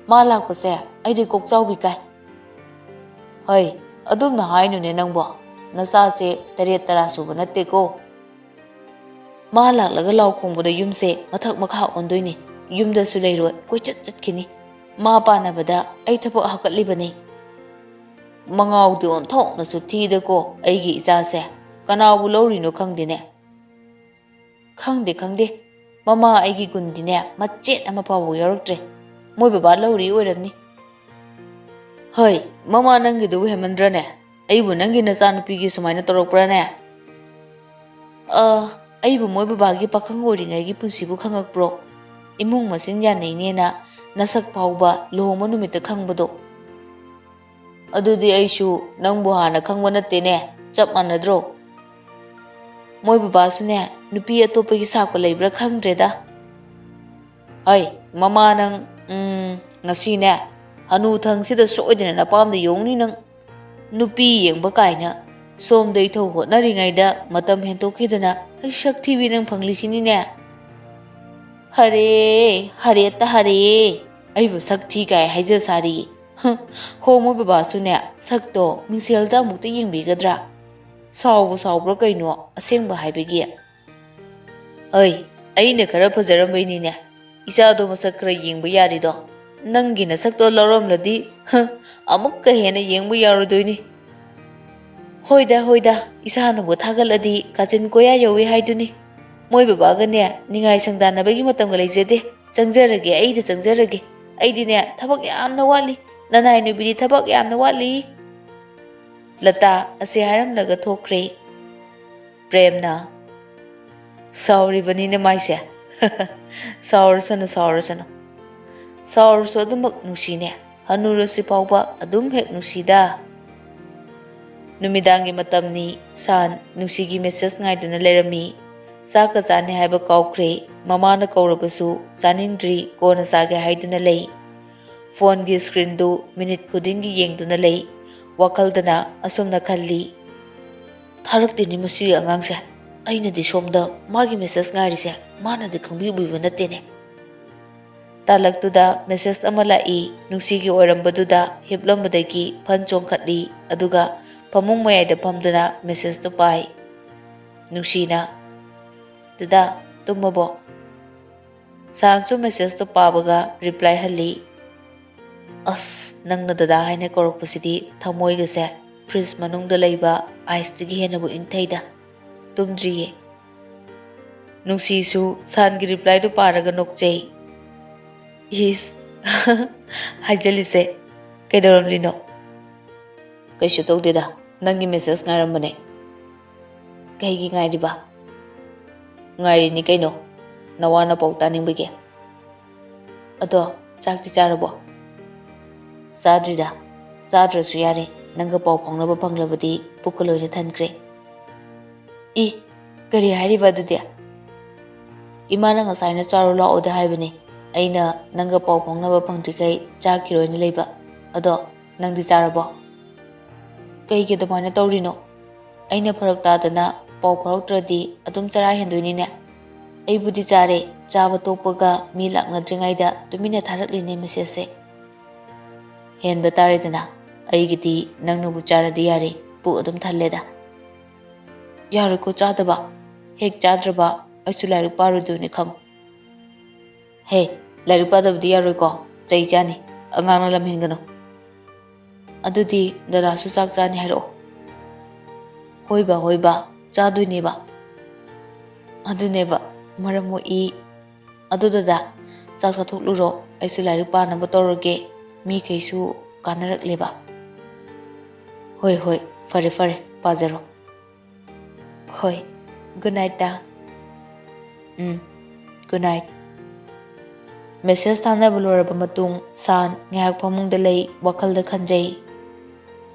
ꯃꯥ ꯂꯥꯛꯄꯁꯦ ꯑꯩꯗꯤ ꯀꯣꯛꯆꯥꯎꯕꯤ ꯀꯥꯏ꯫" "ꯍꯩ, ꯑꯗꯨꯝꯅ ꯍꯥꯏꯅꯨꯅꯦ ꯅꯪꯕꯣ꯫ ꯅꯆꯥꯁꯦ ꯇꯔꯦꯠ ꯇꯔꯥ ꯁꯨꯕ ꯅꯠꯇꯦꯀꯣ꯫ ꯃꯥ ꯂꯥꯛꯂꯒ ꯂꯥꯎ ꯈꯣꯡꯕꯗ ꯌꯨꯝꯁꯦ ꯃꯊꯛ ꯃꯈꯥ ꯑꯣꯟꯗꯣꯏꯅꯤ꯫ ꯌꯨꯝꯗꯁꯨ ꯂꯩꯔꯣꯏ, ꯀꯣꯏꯆꯠ ꯆꯠꯈꯤꯅꯤ꯫ ꯃꯥ ꯄꯥꯟꯅꯕꯗ ꯑꯩ ꯊꯕꯛ ꯍꯥꯞꯀꯠꯂꯤꯕꯅꯤ꯫" "ꯃꯉꯥꯎꯗꯤ ꯑꯣꯟꯊꯣꯛꯅꯁꯨ ꯊꯤꯗꯀꯣ ꯑꯩꯒꯤ ꯏꯆꯥꯁꯦ꯫ ꯀꯅꯥꯕꯨ ꯂꯧꯔꯤꯅꯣ ꯈꯪꯗꯦꯅꯦ꯫" "ꯈꯪꯗꯦ, ꯈꯪꯗꯦ꯫ ꯃꯃꯥ ꯑꯩꯒꯤ ꯒꯨꯟꯗꯤꯅꯦ ꯃꯆꯦꯠ ꯑꯃ ꯐꯥꯎꯕ ꯌꯥꯎꯔꯛꯇ꯭ꯔꯦ꯫ ꯃꯣꯏ ꯕꯕꯥ ꯂꯧꯔꯤ ꯑꯣꯏꯔꯝꯅꯤ꯫" "ꯍꯩ, ꯃꯃꯥ ꯅꯪꯒꯤꯗꯨꯕꯨ ꯍꯦꯟꯃꯟꯗ꯭ꯔꯅꯦ? ꯑꯩꯕꯨ ꯅꯪꯒꯤ ꯅꯆꯥꯅꯨꯄꯤꯒꯤ ꯁꯨꯃꯥꯏꯅ ꯇꯧꯔꯛꯄ꯭ꯔꯥꯅꯦ?" "ꯑ, ꯑꯩꯕꯨ ꯃꯣꯏ ꯕꯕꯥꯒꯤ ꯄꯥꯈꯪ ꯑꯣꯏꯔꯤꯉꯩꯒꯤ ꯄꯨꯟꯁꯤꯕꯨ ꯈꯪꯉꯛꯄ꯭ꯔꯣ? ꯏꯃꯨꯡ ꯃꯁꯤꯡ ꯌꯥꯅꯩꯅꯦꯅ ꯅꯁꯛ ꯐꯥꯎꯕ ꯂꯨꯍꯣꯡꯕ ꯅꯨꯃꯤꯠꯇ ꯈꯪꯕꯗꯣ꯫ ꯑꯗꯨꯗꯤ ꯑꯩꯁꯨ ꯅꯪꯕꯨ ꯍꯥꯟꯅ ꯈꯪꯕ ꯅꯠꯇꯦꯅꯦ, ꯆꯞ ꯃꯥꯟꯅꯗ꯭ꯔꯣ? ꯃꯣꯏ ꯕꯕꯥꯁꯨꯅꯦ, ꯅꯨꯄꯤ ꯑꯇꯣꯞꯄꯒꯤ ꯁꯥꯛꯄ ꯂꯩꯕ꯭ꯔꯥ ꯈꯪꯗ꯭ꯔꯦꯗ꯫" "ꯍꯩ, ꯃꯃꯥ ꯅꯪ, ꯎꯝ, ꯉꯁꯤꯅꯦ, ꯍꯅꯨꯊꯪꯁꯤꯗ ꯁꯣꯏꯗꯅ ꯅꯄꯥꯝꯗ ꯌꯧꯅꯤ ꯅꯪ꯫ ꯅꯨꯄꯤ ꯌꯦꯡꯕ ꯀꯥꯏꯅ ꯁꯣꯝꯗ ꯏꯊꯧ ꯍꯣꯠꯅꯔꯤꯉꯩꯗ ꯃꯇꯝ ꯍꯦꯟꯇꯣꯛꯈꯤꯗꯅ ꯑꯩ ꯁꯛ ꯊꯤꯕꯤ ꯅꯪ ꯐꯪꯂꯤꯁꯤꯅꯤꯅꯦ꯫ ꯍꯔꯦ, ꯍꯔꯦ ꯇ ꯍꯔꯦ꯫ ꯑꯩꯕꯨ ꯁꯛ ꯊꯤ ꯀꯥꯏ ꯍꯥꯏꯖ ꯁꯥꯔꯤ꯫ ꯍ, ꯍꯣ, ꯃꯣꯏ ꯕꯕꯥꯁꯨꯅꯦ, ꯁꯛꯇꯣ ꯃꯤꯡꯁꯦꯜꯗ ꯑꯃꯨꯛꯇ ꯌꯦꯡꯕꯤꯒꯗ꯭ꯔꯥ? ꯁꯥꯎꯕꯨ ꯁꯥꯎꯕ꯭ꯔꯥ ꯀꯩꯅꯣ, ꯑꯁꯦꯡꯕ ꯍꯥꯏꯕꯒꯤ? ꯑꯩ, ꯑꯩꯅ ꯈꯔ ꯐꯖꯔꯝꯕꯩꯅꯤꯅꯦ꯫ ꯏꯆꯥꯗꯣ ꯃꯁꯛ ꯈꯔ ꯌꯦꯡꯕ ꯌꯥꯔꯤꯗꯣ꯫ ꯅꯪꯒꯤ ꯅꯁꯛꯇꯣ ꯂꯧꯔꯝꯂꯗꯤ, ꯍ, ꯑꯃꯨꯛꯀ ꯍꯦꯟꯅ ꯌꯦꯡꯕ ꯌꯥꯔꯣꯏꯗꯣꯏꯅꯤ꯫ ꯍꯣꯏꯗ, ꯍꯣꯏꯗ, ꯏꯁꯥꯅꯕꯨ ꯊꯥꯒꯠꯂꯗꯤ ꯀꯥꯆꯤꯟ ꯀꯣꯌꯥ ꯌꯧꯏ ꯍꯥꯏꯗꯨꯅꯤ꯫ ꯃꯣꯏ ꯕꯕꯥꯒꯅꯦ ꯅꯤꯡꯉꯥꯏ ꯁꯪꯗꯥꯟꯅꯕꯒꯤ ꯃꯇꯝꯒ ꯂꯩꯖꯗꯦ꯫ ꯆꯪꯖꯔꯒꯦ, ꯑꯩꯗ ꯆꯪꯖꯔꯒꯦ꯫ ꯑꯩꯗꯤꯅꯦ ꯊꯕꯛ ꯌꯥꯝꯅ ꯋꯥꯠꯂꯤ꯫ ꯅꯅꯥꯏ ꯅꯨꯕꯤꯗꯤ ꯊꯕꯛ ꯌꯥꯝꯅ ꯋꯥꯠꯂꯤ꯫ ꯂꯇꯥ ꯑꯁꯤ ꯍꯥꯏꯔꯝꯂꯒ ꯊꯣꯛꯈ꯭ꯔꯦ꯫ ꯄ꯭ꯔꯦꯝꯅ, "ꯁꯥꯎꯔꯤꯕꯅꯤꯅꯦ ꯃꯥꯏꯁꯦ꯫ ꯁꯥꯎꯔꯁꯅꯨ, ꯁꯥꯎꯔꯁꯅꯨ꯫ ꯁꯥꯎꯔꯁꯨ ꯑꯗꯨꯃꯛ ꯅꯨꯡꯁꯤꯅꯦ꯫ ꯍꯅꯨꯔꯁꯤ ꯐꯥꯎꯕ ꯑꯗꯨꯝ ꯍꯦꯛ ꯅꯨꯡꯁꯤꯗ꯫" ꯅꯨꯃꯤꯗꯥꯡꯒꯤ ꯃꯇꯝꯅꯤ꯫ ꯁꯥꯟ ꯅꯨꯡꯁꯤꯒꯤ ꯃꯦꯁꯦꯖ ꯉꯥꯏꯗꯨꯅ ꯂꯩꯔꯝꯃꯤ꯫ ꯆꯥꯛꯀ ꯆꯥꯅꯤ ꯍꯥꯏꯕ ꯀꯥꯎꯈ꯭ꯔꯦ꯫ ꯃꯃꯥꯅ ꯀꯧꯔꯕꯁꯨ ꯆꯥꯅꯤꯡꯗ꯭ꯔꯤ, ꯀꯣꯟꯅ ꯆꯥꯒꯦ ꯍꯥꯏꯗꯨꯅ ꯂꯩ꯫ ꯐꯣꯟꯒꯤ ꯁ꯭ꯀ꯭ꯔꯤꯟꯗꯨ ꯃꯤꯅꯤꯠ ꯈꯨꯗꯤꯡꯒꯤ ꯌꯦꯡꯗꯨꯅ ꯂꯩ꯫ ꯋꯥꯈꯜꯗꯅ ꯑꯁꯨꯝꯅ ꯈꯜꯂꯤ, "ꯊꯥꯔꯛꯇꯦꯅꯦ ꯃꯁꯤꯒꯤ ꯑꯉꯥꯡꯁꯦ꯫ ꯑꯩꯅꯗꯤ ꯁꯣꯝꯗ ꯃꯥꯒꯤ ꯃꯦꯁꯦꯖ ꯉꯥꯏꯔꯤꯁꯦ, ꯃꯥꯅꯗꯤ ꯈꯪꯕꯤꯕ ꯅꯠꯇꯦꯅꯦ꯫" ꯇꯥꯂꯛꯇꯨꯗ ꯃꯦꯁꯦꯖ ꯑꯃ ꯂꯥꯛꯏ꯫ ꯅꯨꯡꯁꯤꯒꯤ ꯑꯣꯏꯔꯝꯕꯗꯨꯗ ꯍꯤꯞꯂꯝꯕꯗꯒꯤ ꯐꯟ ꯆꯣꯡꯈꯠꯂꯤ, ꯑꯗꯨꯒ ꯐꯃꯨꯡ ꯃꯌꯥꯏꯗ ꯐꯝꯗꯨꯅ ꯃꯦꯁꯦꯖꯇꯨ ꯄꯥꯏ꯫ ꯅꯨꯡꯁꯤꯅ, "ꯗꯗꯥ, ꯇꯨꯝꯃꯕꯣ?" ꯁꯥꯟꯁꯨ ꯃꯦꯁꯦꯖꯇꯣ ꯄꯥꯕꯒ ꯔꯤꯄ꯭ꯂꯥꯏ ꯍꯜꯂꯤ꯫ ꯑꯁ, ꯅꯪꯅ ꯗꯗꯥ ꯍꯥꯏꯅ ꯀꯧꯔꯛꯄꯁꯤꯗꯤ ꯊꯃꯣꯏꯒꯁꯦ ꯐ꯭ꯔꯤꯖ ꯃꯅꯨꯡꯗ ꯂꯩꯕ ꯑꯥꯏꯁꯇꯒꯤ ꯍꯦꯟꯅꯕꯨ ꯏꯪꯊꯩꯗ꯫ ꯇꯨꯝꯗ꯭ꯔꯤꯌꯦ꯫ ꯅꯨꯡꯁꯤꯁꯨ ꯁꯥꯟꯒꯤ ꯔꯤꯄ꯭ꯂꯥꯏꯗꯨ ꯄꯥꯔꯒ ꯅꯣꯛꯆꯩ꯫ ꯏꯁ, ꯍꯥꯏꯖꯜꯂꯤꯁꯦ꯫ ꯀꯩꯗꯧꯔꯝꯂꯤꯅꯣ? ꯀꯩꯁꯨ ꯇꯧꯗꯦꯗ, ꯅꯪꯒꯤ ꯃꯦꯁꯦꯖ ꯉꯥꯏꯔꯝꯕꯅꯦ꯫ ꯀꯩꯒꯤ ꯉꯥꯏꯔꯤꯕ? ꯉꯥꯏꯔꯤꯅꯤ ꯀꯩꯅꯣ, ꯅꯋꯥ ꯅꯄꯥꯎ ꯇꯥꯅꯤꯡꯕꯒꯤ꯫ ꯑꯗꯣ ꯆꯥꯛꯇꯤ ꯆꯥꯔꯕꯣ? ꯆꯥꯗ꯭ꯔꯤꯗ꯫ ꯆꯥꯗ꯭ꯔꯁꯨ ꯌꯥꯔꯦ, ꯅꯪꯒ ꯄꯥꯎ ꯐꯥꯎꯅꯕ ꯐꯪꯂꯕꯗꯤ ꯄꯨꯛꯀ ꯂꯣꯏꯅ ꯊꯟꯈ꯭ꯔꯦ꯫ ꯏ, ꯀꯔꯤ ꯍꯥꯏꯔꯤꯕ ꯑꯗꯨꯗꯤ? ꯏꯃꯥꯅ ꯉꯁꯥꯏꯅ ꯆꯥꯔꯨ ꯂꯥꯛꯑꯣꯗ ꯍꯥꯏꯕꯅꯦ꯫ ꯑꯩꯅ ꯅꯪꯒ ꯄꯥꯎ ꯐꯥꯎꯅꯕ ꯐꯪꯗ꯭ꯔꯤꯈꯩ ꯆꯥꯈꯤꯔꯣꯏꯅ ꯂꯩꯕ꯫ ꯑꯗꯣ ꯅꯪꯗꯤ ꯆꯥꯔꯕꯣ? ꯀꯩꯒꯤ ꯑꯗꯨꯃꯥꯏꯅ ꯇꯧꯔꯤꯅꯣ? ꯑꯩꯅ ꯐꯔꯛ ꯇꯥꯗꯅ ꯄꯥꯎ ꯐꯥꯎꯔꯛꯇ꯭ꯔꯗꯤ ꯑꯗꯨꯝ ꯆꯔꯥ ꯍꯦꯟꯗꯣꯏꯅꯤꯅꯦ꯫ ꯑꯩꯕꯨꯗꯤ ꯆꯥꯔꯦ, ꯆꯥꯕ ꯇꯣꯛꯄꯒ ꯃꯤ ꯂꯥꯛꯅꯗ꯭ꯔꯤꯉꯩꯗ ꯇꯨꯃꯤꯟꯅ ꯊꯥꯔꯛꯂꯤꯅꯦ ꯃꯦꯁꯦꯖꯁꯦ꯫ ꯍꯦꯟꯕ ꯇꯥꯔꯦꯗꯅ, ꯑꯩꯒꯤꯗꯤ ꯅꯪꯅꯕꯨ ꯆꯥꯔꯗꯤ ꯌꯥꯔꯦ, ꯄꯨꯛ ꯑꯗꯨꯝ ꯊꯜꯂꯦꯗ꯫ ꯌꯥꯔꯣꯏꯀꯣ ꯆꯥꯗꯕ, ꯍꯦꯛ ꯆꯥꯗ꯭ꯔꯕ ꯑꯩꯁꯨ ꯂꯥꯏꯔꯤꯛ ꯄꯥꯔꯣꯏꯗꯣꯏꯅꯤ ꯈꯪꯉꯨ꯫ ꯍꯦ, ꯂꯥꯏꯔꯤꯛ ꯄꯥꯗꯕꯗꯤ ꯌꯥꯔꯣꯏꯀꯣ, ꯆꯩ ꯆꯥꯅꯤ, ꯑꯉꯥꯡꯅ ꯂꯝ ꯍꯦꯟꯒꯅꯨ꯫ ꯑꯗꯨꯗꯤ ꯗꯗꯥꯁꯨ ꯆꯥꯛ ꯆꯥꯅꯤ ꯍꯥꯏꯔꯛꯑꯣ꯫ ꯍꯣꯏꯕ, ꯍꯣꯏꯕ, ꯆꯥꯗꯣꯏꯅꯦꯕ꯫ ꯑꯗꯨꯅꯦꯕ, ꯃꯔꯝ ꯃꯣꯛꯏ꯫ ꯑꯗꯨ ꯗꯗꯥ, ꯆꯥꯛ ꯆꯥꯊꯣꯛꯂꯨꯔꯣ, ꯑꯩꯁꯨ ꯂꯥꯏꯔꯤꯛ ꯄꯥꯅꯕ ꯇꯧꯔꯒꯦ, ꯃꯤꯈꯩꯁꯨ ꯀꯥꯟꯅꯔꯛꯂꯦꯕ꯫ ꯍꯣꯏ, ꯍꯣꯏ, ꯐꯔꯦ, ꯐꯔꯦ, ꯄꯥꯖꯔꯣ꯫ ꯍꯣꯏ, good night ꯗꯥ꯫ ꯎꯝ, good night꯫ ꯃꯦꯁꯦꯖ ꯊꯥꯅꯕ ꯂꯣꯏꯔꯕ ꯃꯇꯨꯡ ꯁꯥꯟ ꯉꯥꯏꯍꯥꯛ ꯐꯃꯨꯡꯗ ꯂꯩ, ꯋꯥꯈꯜꯗ ꯈꯟꯖꯩ꯫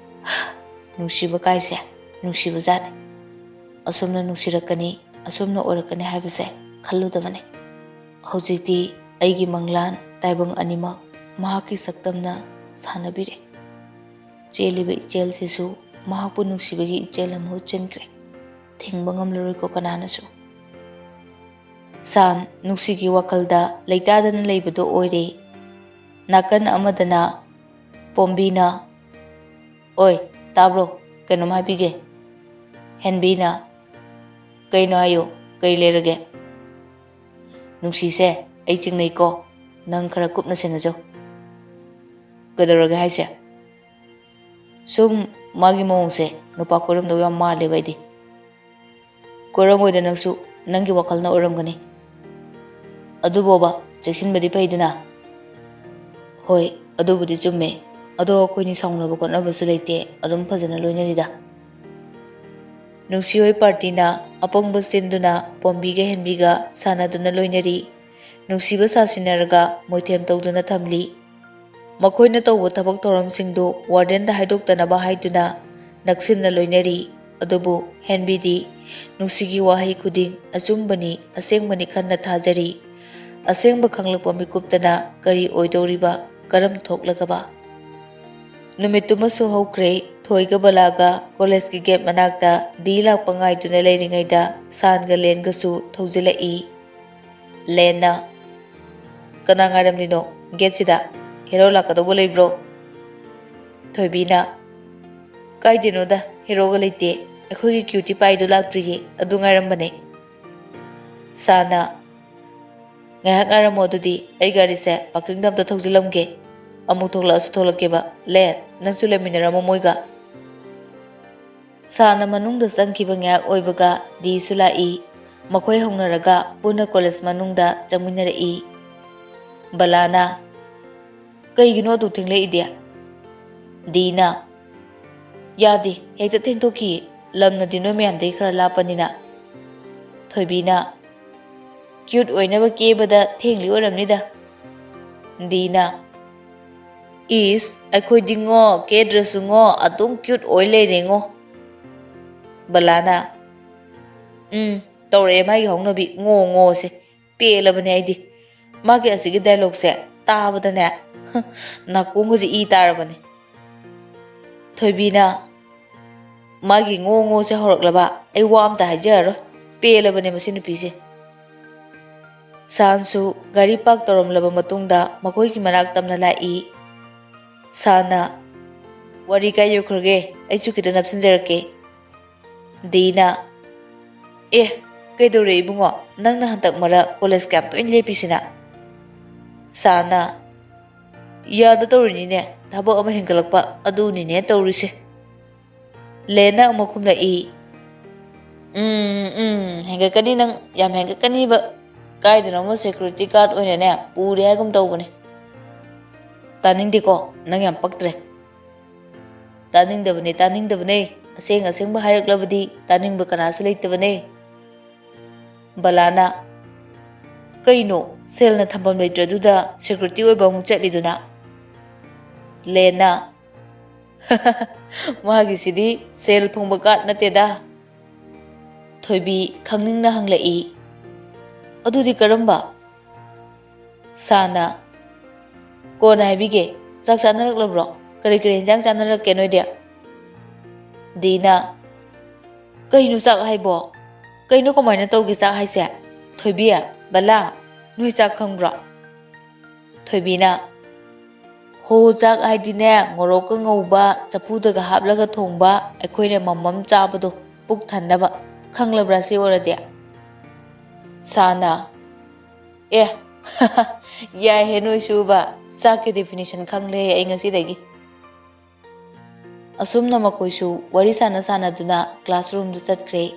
ꯅꯨꯡꯁꯤꯕ ꯀꯥꯏꯁꯦ ꯅꯨꯡꯁꯤꯕꯖꯥꯠꯅꯤ꯫ ꯑꯁꯨꯝꯅ ꯅꯨꯡꯁꯤꯔꯛꯀꯅꯤ, ꯑꯁꯨꯝꯅ ꯑꯣꯏꯔꯛꯀꯅꯤ ꯍꯥꯏꯕꯁꯦ ꯈꯜꯂꯨꯗꯕꯅꯤ꯫ ꯍꯧꯖꯤꯛꯇꯤ ꯑꯩꯒꯤ ꯃꯪꯂꯥꯟ ꯇꯥꯏꯕꯪ ꯑꯅꯤꯃꯛ ꯃꯍꯥꯛꯀꯤ ꯁꯛꯇꯝꯅ ꯁꯥꯟꯅꯕꯤꯔꯦ꯫ ꯆꯦꯜꯂꯤꯕ ꯏꯆꯦꯜꯁꯤꯁꯨ ꯃꯍꯥꯛꯄꯨ ꯅꯨꯡꯁꯤꯕꯒꯤ ꯏꯆꯦꯜ ꯑꯃ ꯍꯨꯠꯆꯤꯟꯈ꯭ꯔꯦ꯫ ꯊꯤꯡꯕ ꯉꯝꯂꯔꯣꯏꯀꯣ ꯀꯅꯥꯅꯁꯨ꯫ ꯁꯥꯟ ꯅꯨꯡꯁꯤꯒꯤ ꯋꯥꯈꯜꯗ ꯂꯩꯇꯥꯗꯅ ꯂꯩꯕꯗꯨ ꯑꯣꯏꯔꯦ꯫ ꯅꯥꯀꯟ ꯑꯃꯗꯅ ꯄꯣꯝꯕꯤꯅ, "ꯑꯣꯏ, ꯇꯥꯕ꯭ꯔꯣ? ꯀꯩꯅꯣꯝ ꯍꯥꯏꯕꯤꯒꯦ꯫" ꯍꯦꯟꯕꯤꯅ, "ꯀꯩꯅꯣ ꯍꯥꯏꯌꯨ, ꯀꯩ ꯂꯩꯔꯒꯦ?" "ꯅꯨꯡꯁꯤꯁꯦ, ꯑꯩ ꯆꯤꯡꯅꯩꯀꯣ, ꯅꯪ ꯈꯔ ꯀꯨꯞꯅ ꯁꯦꯟꯅꯖꯧ꯫" "ꯀꯩꯗꯧꯔꯒꯦ ꯍꯥꯏꯁꯦ?" "ꯁꯨꯝ ꯃꯥꯒꯤ ꯃꯑꯣꯡꯁꯦ ꯅꯨꯄꯥ ꯀꯣꯏꯔꯝꯗꯧ ꯌꯥꯝ ꯃꯥꯜꯂꯦꯕ ꯑꯩꯗꯤ꯫" "ꯀꯣꯏꯔꯝꯃꯣꯏꯗ ꯅꯪꯁꯨ, ꯅꯪꯒꯤ ꯋꯥꯈꯜꯅ ꯑꯣꯏꯔꯝꯒꯅꯤ꯫" "ꯑꯗꯨꯕꯣꯕ, ꯆꯦꯛꯁꯤꯟꯕꯗꯤ ꯐꯩꯗꯅ꯫" "ꯍꯣꯏ, ꯑꯗꯨꯕꯨꯗꯤ ꯆꯨꯝꯃꯦ꯫ ꯑꯗꯣ ꯑꯩꯈꯣꯏꯅꯤ ꯁꯥꯎꯅꯕ ꯈꯣꯠꯅꯕꯁꯨ ꯂꯩꯇꯦ, ꯑꯗꯨꯝ ꯐꯖꯅ ꯂꯣꯏꯅꯔꯤꯗ꯫" ꯅꯨꯡꯁꯤꯍꯣꯏ ꯄꯥꯔꯇꯤꯅ ꯑꯄꯪꯕ ꯆꯦꯟꯗꯨꯅ ꯄꯣꯝꯕꯤꯒ ꯍꯦꯟꯕꯤꯒ ꯁꯥꯟꯅꯗꯨꯅ ꯂꯣꯏꯅꯔꯤ꯫ ꯅꯨꯡꯁꯤꯕ ꯁꯥꯁꯤꯟꯅꯔꯒ ꯃꯣꯏꯊꯦꯝ ꯇꯧꯗꯨꯅ ꯊꯝꯂꯤ꯫ ꯃꯈꯣꯏꯅ ꯇꯧꯕ ꯊꯕꯛ ꯊꯧꯔꯝꯁꯤꯡꯗꯨ ꯋꯥꯔꯗꯦꯟꯗ ꯍꯥꯏꯗꯣꯛꯇꯅꯕ ꯍꯥꯏꯗꯨꯅ ꯅꯛꯁꯤꯟꯅ ꯂꯣꯏꯅꯔꯤ꯫ ꯑꯗꯨꯕꯨ ꯍꯦꯟꯕꯤꯗꯤ ꯅꯨꯡꯁꯤꯒꯤ ꯋꯥꯍꯩ ꯈꯨꯗꯤꯡ ꯑꯆꯨꯝꯕꯅꯤ, ꯑꯁꯦꯡꯕꯅꯤ ꯈꯟꯅ ꯊꯥꯖꯔꯤ꯫ ꯑꯁꯦꯡꯕ ꯈꯪꯂꯛꯄ ꯃꯤꯀꯨꯞꯇꯅ ꯀꯔꯤ ꯑꯣꯏꯗꯧꯔꯤꯕ, ꯀꯔꯝ ꯊꯣꯛꯂꯒꯕ? ꯅꯨꯃꯤꯠꯇꯨꯃꯁꯨ ꯍꯧꯈ꯭ꯔꯦ꯫ ꯊꯣꯏꯒ ꯕꯂꯥꯒ ꯀꯣꯂꯦꯖꯀꯤ ꯒꯦꯠ ꯃꯅꯥꯛꯇ ꯗꯤ ꯂꯥꯛꯄ ꯉꯥꯏꯗꯨꯅ ꯂꯩꯔꯤꯉꯩꯗ ꯁꯥꯟꯒ ꯂꯦꯟꯒꯁꯨ ꯊꯧꯖꯤꯜꯂꯛꯏ꯫ ꯂꯦꯟꯅ, "ꯀꯅꯥ ꯉꯥꯏꯔꯝꯂꯤꯅꯣ ꯒꯦꯠꯁꯤꯗ? ꯍꯦꯔꯣ ꯂꯥꯛꯀꯗꯧꯕ ꯂꯩꯕ꯭ꯔꯣ?" ꯊꯣꯏꯕꯤꯅ, "ꯀꯥꯏꯗꯦꯅꯣꯗ, ꯍꯦꯔꯣꯒ ꯂꯩꯇꯦ꯫ ꯑꯩꯈꯣꯏꯒꯤ ꯀ꯭ꯌꯨꯇꯤ ꯄꯥꯏꯗꯣ ꯂꯥꯛꯇ꯭ꯔꯤꯌꯦ, ꯑꯗꯨ ꯉꯥꯏꯔꯝꯕꯅꯦ꯫" ꯁꯥꯅ, "ꯉꯥꯏꯍꯥꯛ ꯉꯥꯏꯔꯝꯃꯣ ꯑꯗꯨꯗꯤ, ꯑꯩ ꯒꯥꯔꯤꯁꯦ ꯄꯥꯔꯀꯤꯡꯗ ꯑꯝꯇ ꯊꯧꯖꯤꯜꯂꯝꯒꯦ꯫ ꯑꯃꯨꯛ ꯊꯣꯛꯂꯛꯑꯁꯨ ꯊꯣꯛꯂꯛꯀꯦꯕ꯫ ꯂꯦꯟ, ꯅꯪꯁꯨ ꯂꯩꯃꯤꯟꯅꯔꯝꯃꯣ ꯃꯣꯏꯒ꯫" ꯁꯥꯅ ꯃꯅꯨꯡꯗ ꯆꯪꯈꯤꯕ ꯉꯥꯏꯍꯥꯛ ꯑꯣꯏꯕꯒ ꯗꯤꯁꯨ ꯂꯥꯛꯏ꯫ ꯃꯈꯣꯏ ꯍꯧꯅꯔꯒ ꯄꯨꯟꯅ ꯀꯣꯂꯦꯖ ꯃꯅꯨꯡꯗ ꯆꯪꯃꯤꯟꯅꯔꯛꯏ꯫ ꯕꯂꯥꯅ, "ꯀꯩꯒꯤꯅꯣ ꯑꯗꯨꯛ ꯊꯦꯡꯂꯛꯏꯗꯤ?" ꯗꯤꯅ, "ꯌꯥꯗꯦ, ꯍꯦꯛꯇ ꯊꯦꯡꯗꯣꯛꯈꯤꯌꯦ, ꯂꯝꯅꯗꯤ ꯅꯣꯏ ꯃꯌꯥꯝꯗꯒꯤ ꯈꯔ ꯂꯥꯞꯄꯅꯤꯅ꯫" ꯊꯣꯏꯕꯤꯅ, "ꯀ꯭ꯌꯨꯠ ꯑꯣꯏꯅꯕ ꯀꯦꯕꯗ ꯊꯦꯡꯂꯤ ꯑꯣꯏꯔꯝꯅꯤꯗ꯫" ꯗꯤꯅ, "ꯏꯁ, ꯑꯩꯈꯣꯏꯗꯤ ꯉꯣ, ꯀꯦꯗ꯭ꯔꯁꯨ ꯉꯣ, ꯑꯗꯨꯝ ꯀ꯭ꯌꯨꯠ ꯑꯣꯏ ꯂꯩꯔꯦ ꯉꯣ꯫" ꯕꯂꯥꯅ, "ꯎꯝ, ꯇꯧꯔꯛꯑꯦ ꯃꯥꯒꯤ ꯍꯧꯅꯕꯤ ꯉꯣ ꯉꯣꯁꯦ꯫ ꯄꯦꯜꯂꯕꯅꯦ ꯑꯩꯗꯤ꯫ ꯃꯥꯒꯤ ꯑꯁꯤꯒꯤ ꯗꯥꯏꯂꯣꯛꯁꯦ ꯇꯥꯕꯗꯅꯦ, ꯅꯥꯀꯣꯡꯒꯁꯦ ꯏ ꯇꯥꯔꯕꯅꯦ꯫" ꯊꯣꯏꯕꯤꯅ, "ꯃꯥꯒꯤ ꯉꯣ ꯉꯣꯁꯦ ꯍꯧꯔꯛꯂꯕ ꯑꯩ ꯋꯥ ꯑꯝꯇ ꯍꯥꯏꯖꯔꯔꯣꯏ꯫ ꯄꯦꯜꯂꯕꯅꯦ ꯃꯁꯤ ꯅꯨꯄꯤꯁꯦ꯫" ꯁꯥꯟꯁꯨ ꯒꯥꯔꯤ ꯄꯥꯔꯛ ꯇꯧꯔꯝꯂꯕ ꯃꯇꯨꯡꯗ ꯃꯈꯣꯏꯒꯤ ꯃꯅꯥꯛ ꯇꯝꯅ ꯂꯥꯛꯏ꯫ ꯁꯥꯟꯅ, "ꯋꯥꯔꯤ ꯀꯥꯏ ꯌꯧꯈ꯭ꯔꯒꯦ? ꯑꯩꯁꯨ ꯈꯤꯇ ꯅꯞꯁꯤꯟꯖꯔꯛꯀꯦ꯫" ꯗꯤꯅ, "ꯑꯦ, ꯀꯩꯗꯧꯔꯦ ꯏꯕꯨꯡꯉꯣ? ꯅꯪꯅ ꯍꯟꯗꯛ ꯃꯔꯛ ꯀꯣꯂꯦꯖ ꯀꯌꯥꯝ ꯇꯣꯏꯅ ꯂꯦꯞꯄꯤꯁꯤꯅ?" ꯁꯥꯅ, "ꯌꯥꯗ ꯇꯧꯔꯤꯅꯤꯅꯦ, ꯊꯕꯛ ꯑꯃ ꯍꯦꯟꯒꯠꯂꯛꯄ ꯑꯗꯨꯅꯤꯅꯦ ꯇꯧꯔꯤꯁꯦ꯫" ꯂꯦꯟꯅ ꯑꯃꯨꯛ ꯈꯨꯝꯂꯛꯏ, "ꯎꯝ, ꯎꯝ, ꯍꯦꯟꯒꯠꯀꯅꯤ ꯅꯪ, ꯌꯥꯝ ꯍꯦꯟꯒꯠꯀꯅꯤꯕ꯫ ꯀꯥꯏꯗꯅꯣꯃ ꯁꯦꯀ꯭ꯌꯨꯔꯤꯇꯤ ꯒꯥꯔꯗ ꯑꯣꯏꯅꯅꯦ ꯄꯨꯔꯦ ꯍꯥꯏꯒꯨꯝ ꯇꯧꯕꯅꯦ꯫" "ꯇꯥꯅꯤꯡꯗꯦꯀꯣ, ꯅꯪ ꯌꯥꯝ ꯄꯛꯇ꯭ꯔꯦ꯫" "ꯇꯥꯅꯤꯡꯗꯕꯅꯦ, ꯇꯥꯅꯤꯡꯗꯕꯅꯦ꯫ ꯑꯁꯦꯡ ꯑꯁꯦꯡꯕ ꯍꯥꯏꯔꯛꯂꯕꯗꯤ ꯇꯥꯅꯤꯡꯕ ꯀꯅꯥꯁꯨ ꯂꯩꯇꯕꯅꯦ꯫" ꯕꯂꯥꯅ, "ꯀꯩꯅꯣ, ꯁꯦꯜꯅ ꯊꯝꯐꯝ ꯂꯩꯇ꯭ꯔꯗꯨꯗ ꯁꯦꯀ꯭ꯌꯨꯔꯤꯇꯤ ꯑꯣꯏꯕ ꯑꯃꯨꯛ ꯆꯠꯂꯤꯗꯨꯅ?" ꯂꯦꯟꯅ, "ꯃꯥꯒꯤꯁꯤꯗꯤ ꯁꯦꯜ ꯐꯪꯕ ꯀꯥꯔꯗ ꯅꯠꯇꯦꯗ꯫" ꯊꯣꯏꯕꯤ ꯈꯪꯅꯤꯡꯅ ꯍꯪꯂꯛꯏ, "ꯑꯗꯨꯗꯤ ꯀꯔꯝꯕ?" ꯁꯥꯅ, "ꯀꯣꯟꯅ ꯍꯥꯏꯕꯤꯒꯦ꯫ ꯆꯥꯛ ꯆꯥꯅꯔꯛꯂꯕ꯭ꯔꯣ? ꯀꯔꯤ ꯀꯔꯤ ꯏꯟꯖꯥꯡ ꯆꯥꯅꯔꯛꯀꯦ ꯅꯣꯏꯗꯤ?" ꯗꯤꯅ, "ꯀꯩꯅꯣ ꯆꯥꯛ ꯍꯥꯏꯕꯣ? ꯀꯩꯅꯣ ꯀꯃꯥꯏꯅ ꯇꯧꯒꯦ ꯆꯥꯛ ꯍꯥꯏꯁꯦ? ꯊꯣꯏꯕꯤ, ꯕꯂꯥ, ꯅꯣꯏ ꯆꯥꯛ ꯈꯪꯕ꯭ꯔꯣ?" ꯊꯣꯏꯕꯤꯅ, "ꯍꯣ, ꯆꯥꯛ ꯍꯥꯏꯗꯤꯅꯦ, ꯃꯣꯔꯣꯛꯀ ꯉꯧꯕ, ꯆꯐꯨꯗꯒ ꯍꯥꯞꯂꯒ ꯊꯣꯡꯕ, ꯑꯩꯈꯣꯏꯅ ꯃꯝꯃꯝ ꯆꯥꯕꯗꯣ, ꯄꯨꯛ ꯊꯟꯅꯕ꯫ ꯈꯪꯂꯕ꯭ꯔꯥ ꯁꯤ ꯑꯣꯏꯔꯗꯤ?" ꯁꯥꯅ, "ꯑꯦ, ꯌꯥꯏꯍꯦ ꯅꯣꯏꯁꯨꯕ, ꯆꯥꯛꯀꯤ definition ꯈꯪꯂꯦ ꯑꯩ ꯉꯁꯤꯗꯒꯤ"꯫ ꯑꯁꯨꯝꯅ ꯃꯈꯣꯏꯁꯨ ꯋꯥꯔꯤ ꯁꯥꯟꯅ ꯁꯥꯟꯅꯗꯨꯅ classroomꯗ ꯆꯠꯈ꯭ꯔꯦ꯫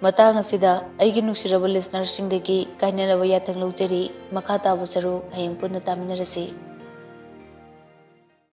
ꯃꯇꯥꯡ ꯑꯁꯤꯗ ꯑꯩꯒꯤ ꯅꯨꯡꯁꯤꯔꯕ listenerꯁꯤꯡꯗꯒꯤ ꯀꯥꯏꯅꯅꯕ ꯌꯥꯊꯪ ꯂꯧꯖꯔꯤ꯫ ꯃꯈꯥ ꯇꯥꯕ ꯁꯔꯨꯛ ꯍꯌꯦꯡ ꯄꯨꯟꯅ ꯇꯥꯃꯤꯟꯅꯔꯁꯤ꯫